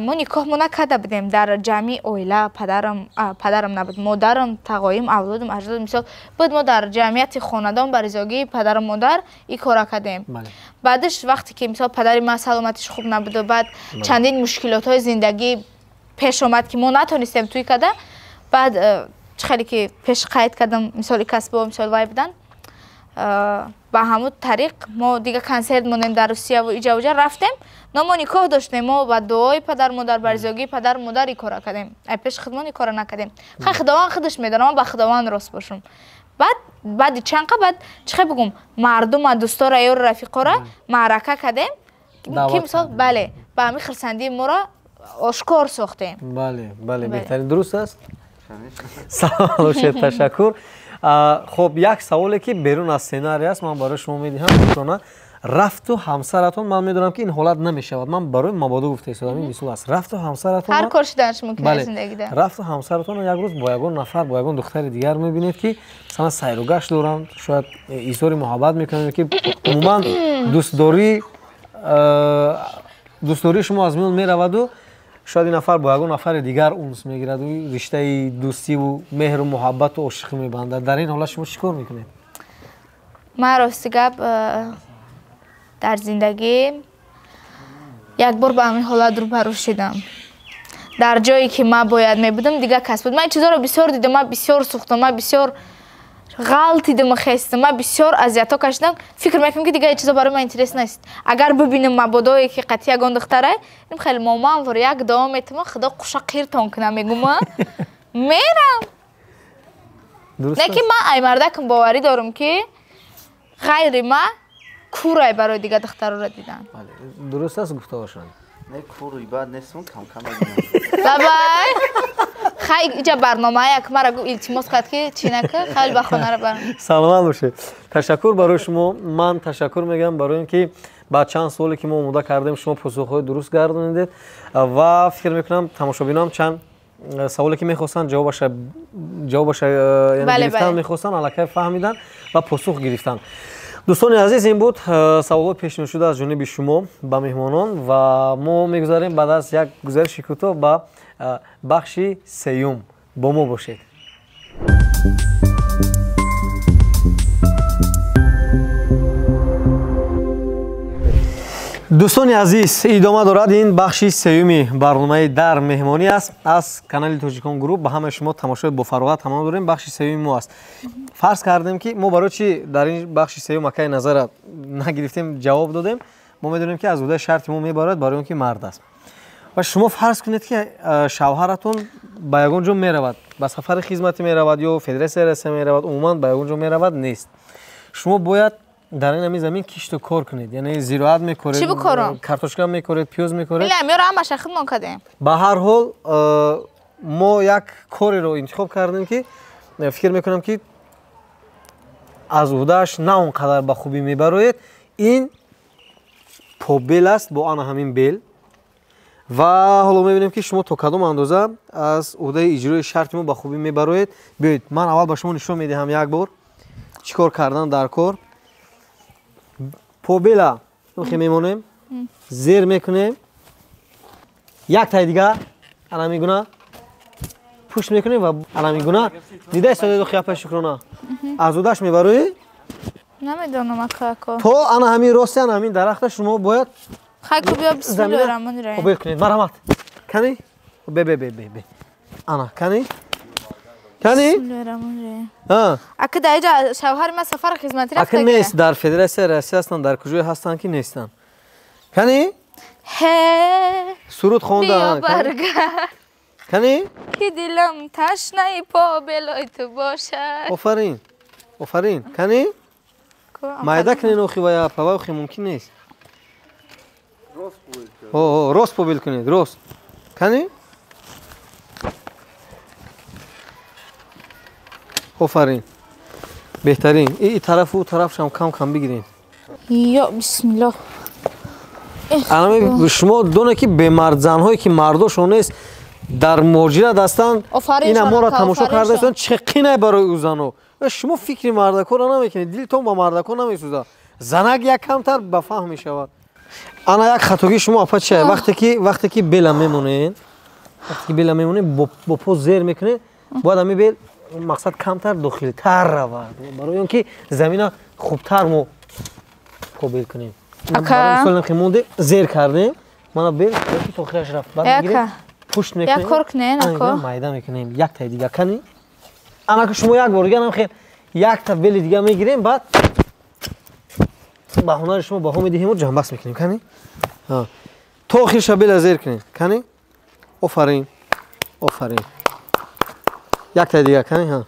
Мо никоҳ мо накарда будем дар ҷамъи оила. Падарам, падарам набуд, модарам, тағоим, авлодам, аҷдодам, мисол, буд. Мо дар ҷамъияти хонадон ба ризогии падару модар ин кора кардем. Баъдаш, вақте ки, мисол, падари ман саломатиш хуб набуду, баъд чандин мушкилотҳои зиндагӣ пеш омад, ки мо натонистем тӯй карда. Баъд чӣ хеле ки пеш қайд кардам, мисоли касбо, мисол, вай буданд, ба ҳамун тариқ мо дига консерт мондем дар Русияву иҷа-уҷа рафтем, но мо никоҳ доштем. Мо ба дуои падару модар, ба ризогии падару модар ин кора кардем, ай пеши худмон ин кора накардем. Хай, Худованд худаш медонам, ман ба Худованд рост бошам. Баъд баъди чанд қа баъд, чӣ хел бигӯм, мардума, дӯстора, ёру рафиқора маърака кардем, ки, мисол, бале, ба ҳамин хирсандии моро ошкор сохтем. Бале, беҳтарин, дуруст аст. Саломат бошед, ташаккур. Хоб, як саволе, ки берун аз сценарий аст, ман барои шумо медиҳам. Шукрона, рафту ҳамсаратон, ман медонам, ки ин ҳолат намешавад, ман барои мабодо гуфта истодам, ин мисол аст, рафту ҳамсаратон Ҳар кор шуданаш мумкин аст зиндагида. Рафту ҳамсаратонро як рӯз бо ягон нафар, бо ягон духтари дигар мебинед, ки масалан сайругашт доранд, шояд изҳори муҳаббат мекунанд, ки умуман дӯстдории шумо аз миён мераваду шояд ин нафар бо ягон нафари дигар унс мегираду риштаи дӯстиву меҳру муҳаббату ошиқӣ мебандад. Дар ин ҳолат шумо чӣ кор мекунед? Ман, рости гап, дар зиндагӣ як бор ба ҳамин ҳолат рӯбарӯ шидам. Дар ҷое ки ман бояд мебудам, дигар кас буд. Ман ин чизоро бисёр дидам, ман бисёр сӯхтам, ман бисёр ғалтидам, хестам, ман бисёр азиятҳо кашидам. Фикр мекунам, ки дигар ин чизо барои ман интерес нест. Агар бибинам мабодое, ки қатъи ягон духтара, ин хеле моманвор як дуо метавон, Худо қуша қиртон кунам, мегӯма, мерам. Не ки ман ай мардакам боварӣ дорам, ки ғайри ма курай барои дигар духтароро дидан. Дуруст аст гуфтаошон? Не, кури бад нестам, кам-кам. Бабай, хай, иҷа барнома як мара гу илтимос кард, ки чӣ нака, хеле ба хонара барам. Саломат бошед, ташаккур барои шумо. Ман ташаккур мегӯям барои ин ки Ба чанд суоле ки мо омода кардем, шумо посухҳои дуруст гардонидед ва фикр мекунам, тамошобинам чанд саволе ки мехостанд ҷавобаша гирифтан мехостанд, аллакай фаҳмиданд ва посух гирифтанд. Дӯстони азиз, ин буд саволҳои пешниҳодшуда аз ҷониби шумо ба меҳмонон ва мо мегузарем баъд аз як гузариши кӯтоҳ ба бахши сеюм. Бо мо бошед. Дӯстони азиз, идома дорад ин бахши сеюми барномаи дар меҳмонӣ аст аз канали Тоҷикон Груп. Ба ҳамаи шумо тамошои бофароғат тамом дорем. Бахши сеюми мо аст. Фарз кардем ки мо барои чӣ дар ин бахши сеюм акаи назара нагирифтем, ҷавоб додем. Мо медонем ки аз ҳудаи шарти мо мебарад барои он ки мард аст. Ва шумо фарз кунед ки шавҳаратон ба ягон ҷо меравад, ба сафари хизматӣ меравад ё Федератсияи Россия меравад, умуман ба ягон ҷо меравад, нест. Шумо бояд дар ин ҳамин замин кишту кор кунед, яъне зироат мекоред, картошка мекоред, пиёз мекоред. Ба ҳар ҳол мо як кореро интихоб кардем ки фикр мекунам ки аз уҳдааш на он қадар ба хубӣ мебароед. Ин побел аст бо ана ҳамин бел ва ҳоло мебинем ки шумо то кадом андоза аз уҳдаи иҷрои шарти мо ба хубӣ мебароед. Биёед, ман аввал ба шумо нишон медиҳам як бор чӣ кор кардан дар кор. Побела хе мемонем, зер мекунем, як тай дига ана мегуна пушт мекунем ва ана мегуна. Дида истодед хияпа Шукрона, аз удаш мебароӣ? Намедонам ака. То ана ҳамин рости ана ҳамин дарахта шумо бояд хайку биё бисмиллоҳи раҳмони раҳим обел кунед. Марҳамат, кани бе бе бе бе бе ана кани кани ака дар инҷа шавҳари ман сафари хизматӣ рафта. Ака нест, дар Федератсияи Россия ҳастанд, дар куҷое ҳастанд ки нестанд. Кани суруд хонда. Кани ки дилам ташнаи побелои ту бошад. Офарин, офарин. Кани майда кунед охи ва пава охи мумкин нест. Рост побел кунед, рост. Кани офарин, беҳтарин. И тарафу тарафшам кам кам бигиред. Ё бисмиллоҳ. Ана шумо доне ки бемардзанҳое ки мардошон нест дар муҳоҷират ҳастанд, ина моро тамошо карда истанд, чӣ қинай барои ӯ зано. Шумо фикри мардакоро намекунед, дилтон ба мардако намесӯзад. Занак як камтар ба фаҳм мешавад. Ана як хатогии шумо апа чия? Вақте ки бела мемонед, вақте ки бела мемонед, бо по зер мекунед, бояд ҳамин бел мақсад камтар дохилтар равад, барои он ки замина хубтар мо побел кунем. Барои монде зер кардем, мана бел то охираш рафт. Баъд мегирем, пушт мекунем, як кор кунем, ака майда мекунем, як таи дига кани. Анака шумо як бор дига намхел якта бели дига мегирем, баъд ба ҳунари шумо баҳо медиҳему ҷамбаст мекунем. Кани то охирша бела зер кунем. Кани офарин, офарин. Як таи дига кани. Ҳа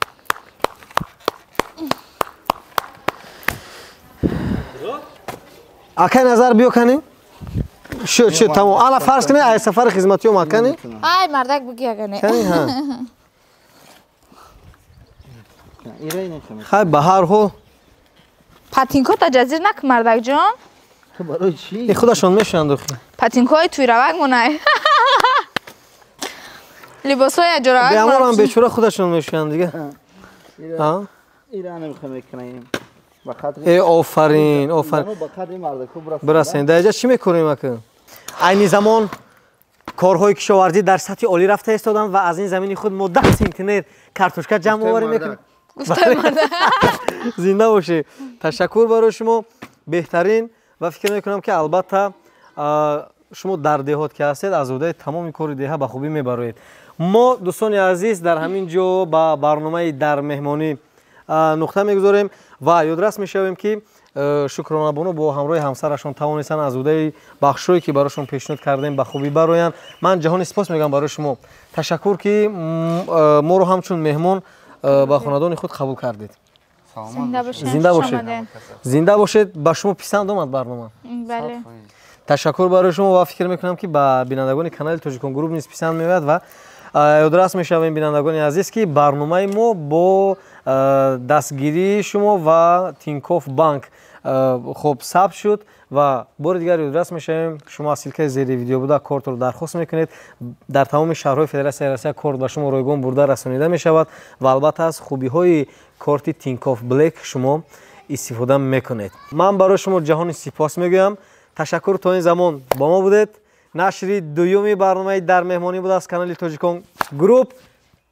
акай назар биё кани. Шуд, шуд, тамом. Ана фарз кунед ай сафари хизматӣ омад кани. Ай мардак буги агане. Кани ҳа. Хай ба ҳар ҳол патинкота ҷазир нак мардакҷон. Барои чӣ? Худашон мешаванд охи. Патинкои туйравак монай. Либосҳои аҷоравак. Беаморам бечора худашон мешаванд дига. Ира намехоҳем мекунем. Офарин, офарин. Бирасен. Дар инҷа чӣ мекунем ака? Айни замон корҳои кишоварзӣ дар сатҳи олӣ рафта истоданд ва аз ин замини худ мо 10 сентнер картошка ҷамъ оварӣ мекунем. Зинда бошед. Ташаккур барои шумо, беҳтарин. Ва фикр мекунам ки албатта шумо дар деҳот ки ҳастед аз уҳдаи тамоми кори деҳа ба хубӣ мебароед. Мо дӯстони азиз дар ҳамин ҷо ба барномаи дар меҳмонӣ нуқта мегузорем ва ёдрас мешавем ки Шукронабону бо ҳамроҳи ҳамсарашон тавонистанд аз уҳдаи бахшҳое ки барошон пешниҳод кардем ба хубӣ бароянд. Ман ҷаҳони сипос мегӯям барои шумо. Ташаккур ки моро ҳамчун меҳмон ба хонадони худ қабул кардед. Зинда бошед, зинда бошед. Ба шумо писанд омад барнома? Ташаккур барои шумо ва фикр мекунам ки ба бинандагони канали Тоҷикон Груп низ писанд меояд ва Ёдрас мешавем, бинандагони азиз, ки барномаи мо бо дастгирии шумо ва Тинькофф Банк, хуб, сабт шуд. Ва бори дигар ёдрас мешавем, шумо аз ссылка и зери видео буда кортро дархост мекунед, дар тамоми шаҳрҳои Федератсияи Россия корт ба шумо ройгон бурда расонида мешавад. Ва албатта, аз хубиҳои корти Тинькофф Блек шумо истифода мекунед. Ман барои шумо ҷаҳони сипос мегӯям. Ташаккур, то ин замон бо мо будед. Нашри дуюми барномаи «Дар меҳмонӣ» буд аз канали Тоҷикон Груп.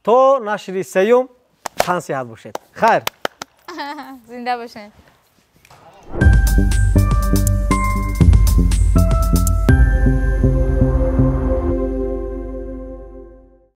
То нашри сеюм тан сиҳат бошед, хайр. Зинда бошед.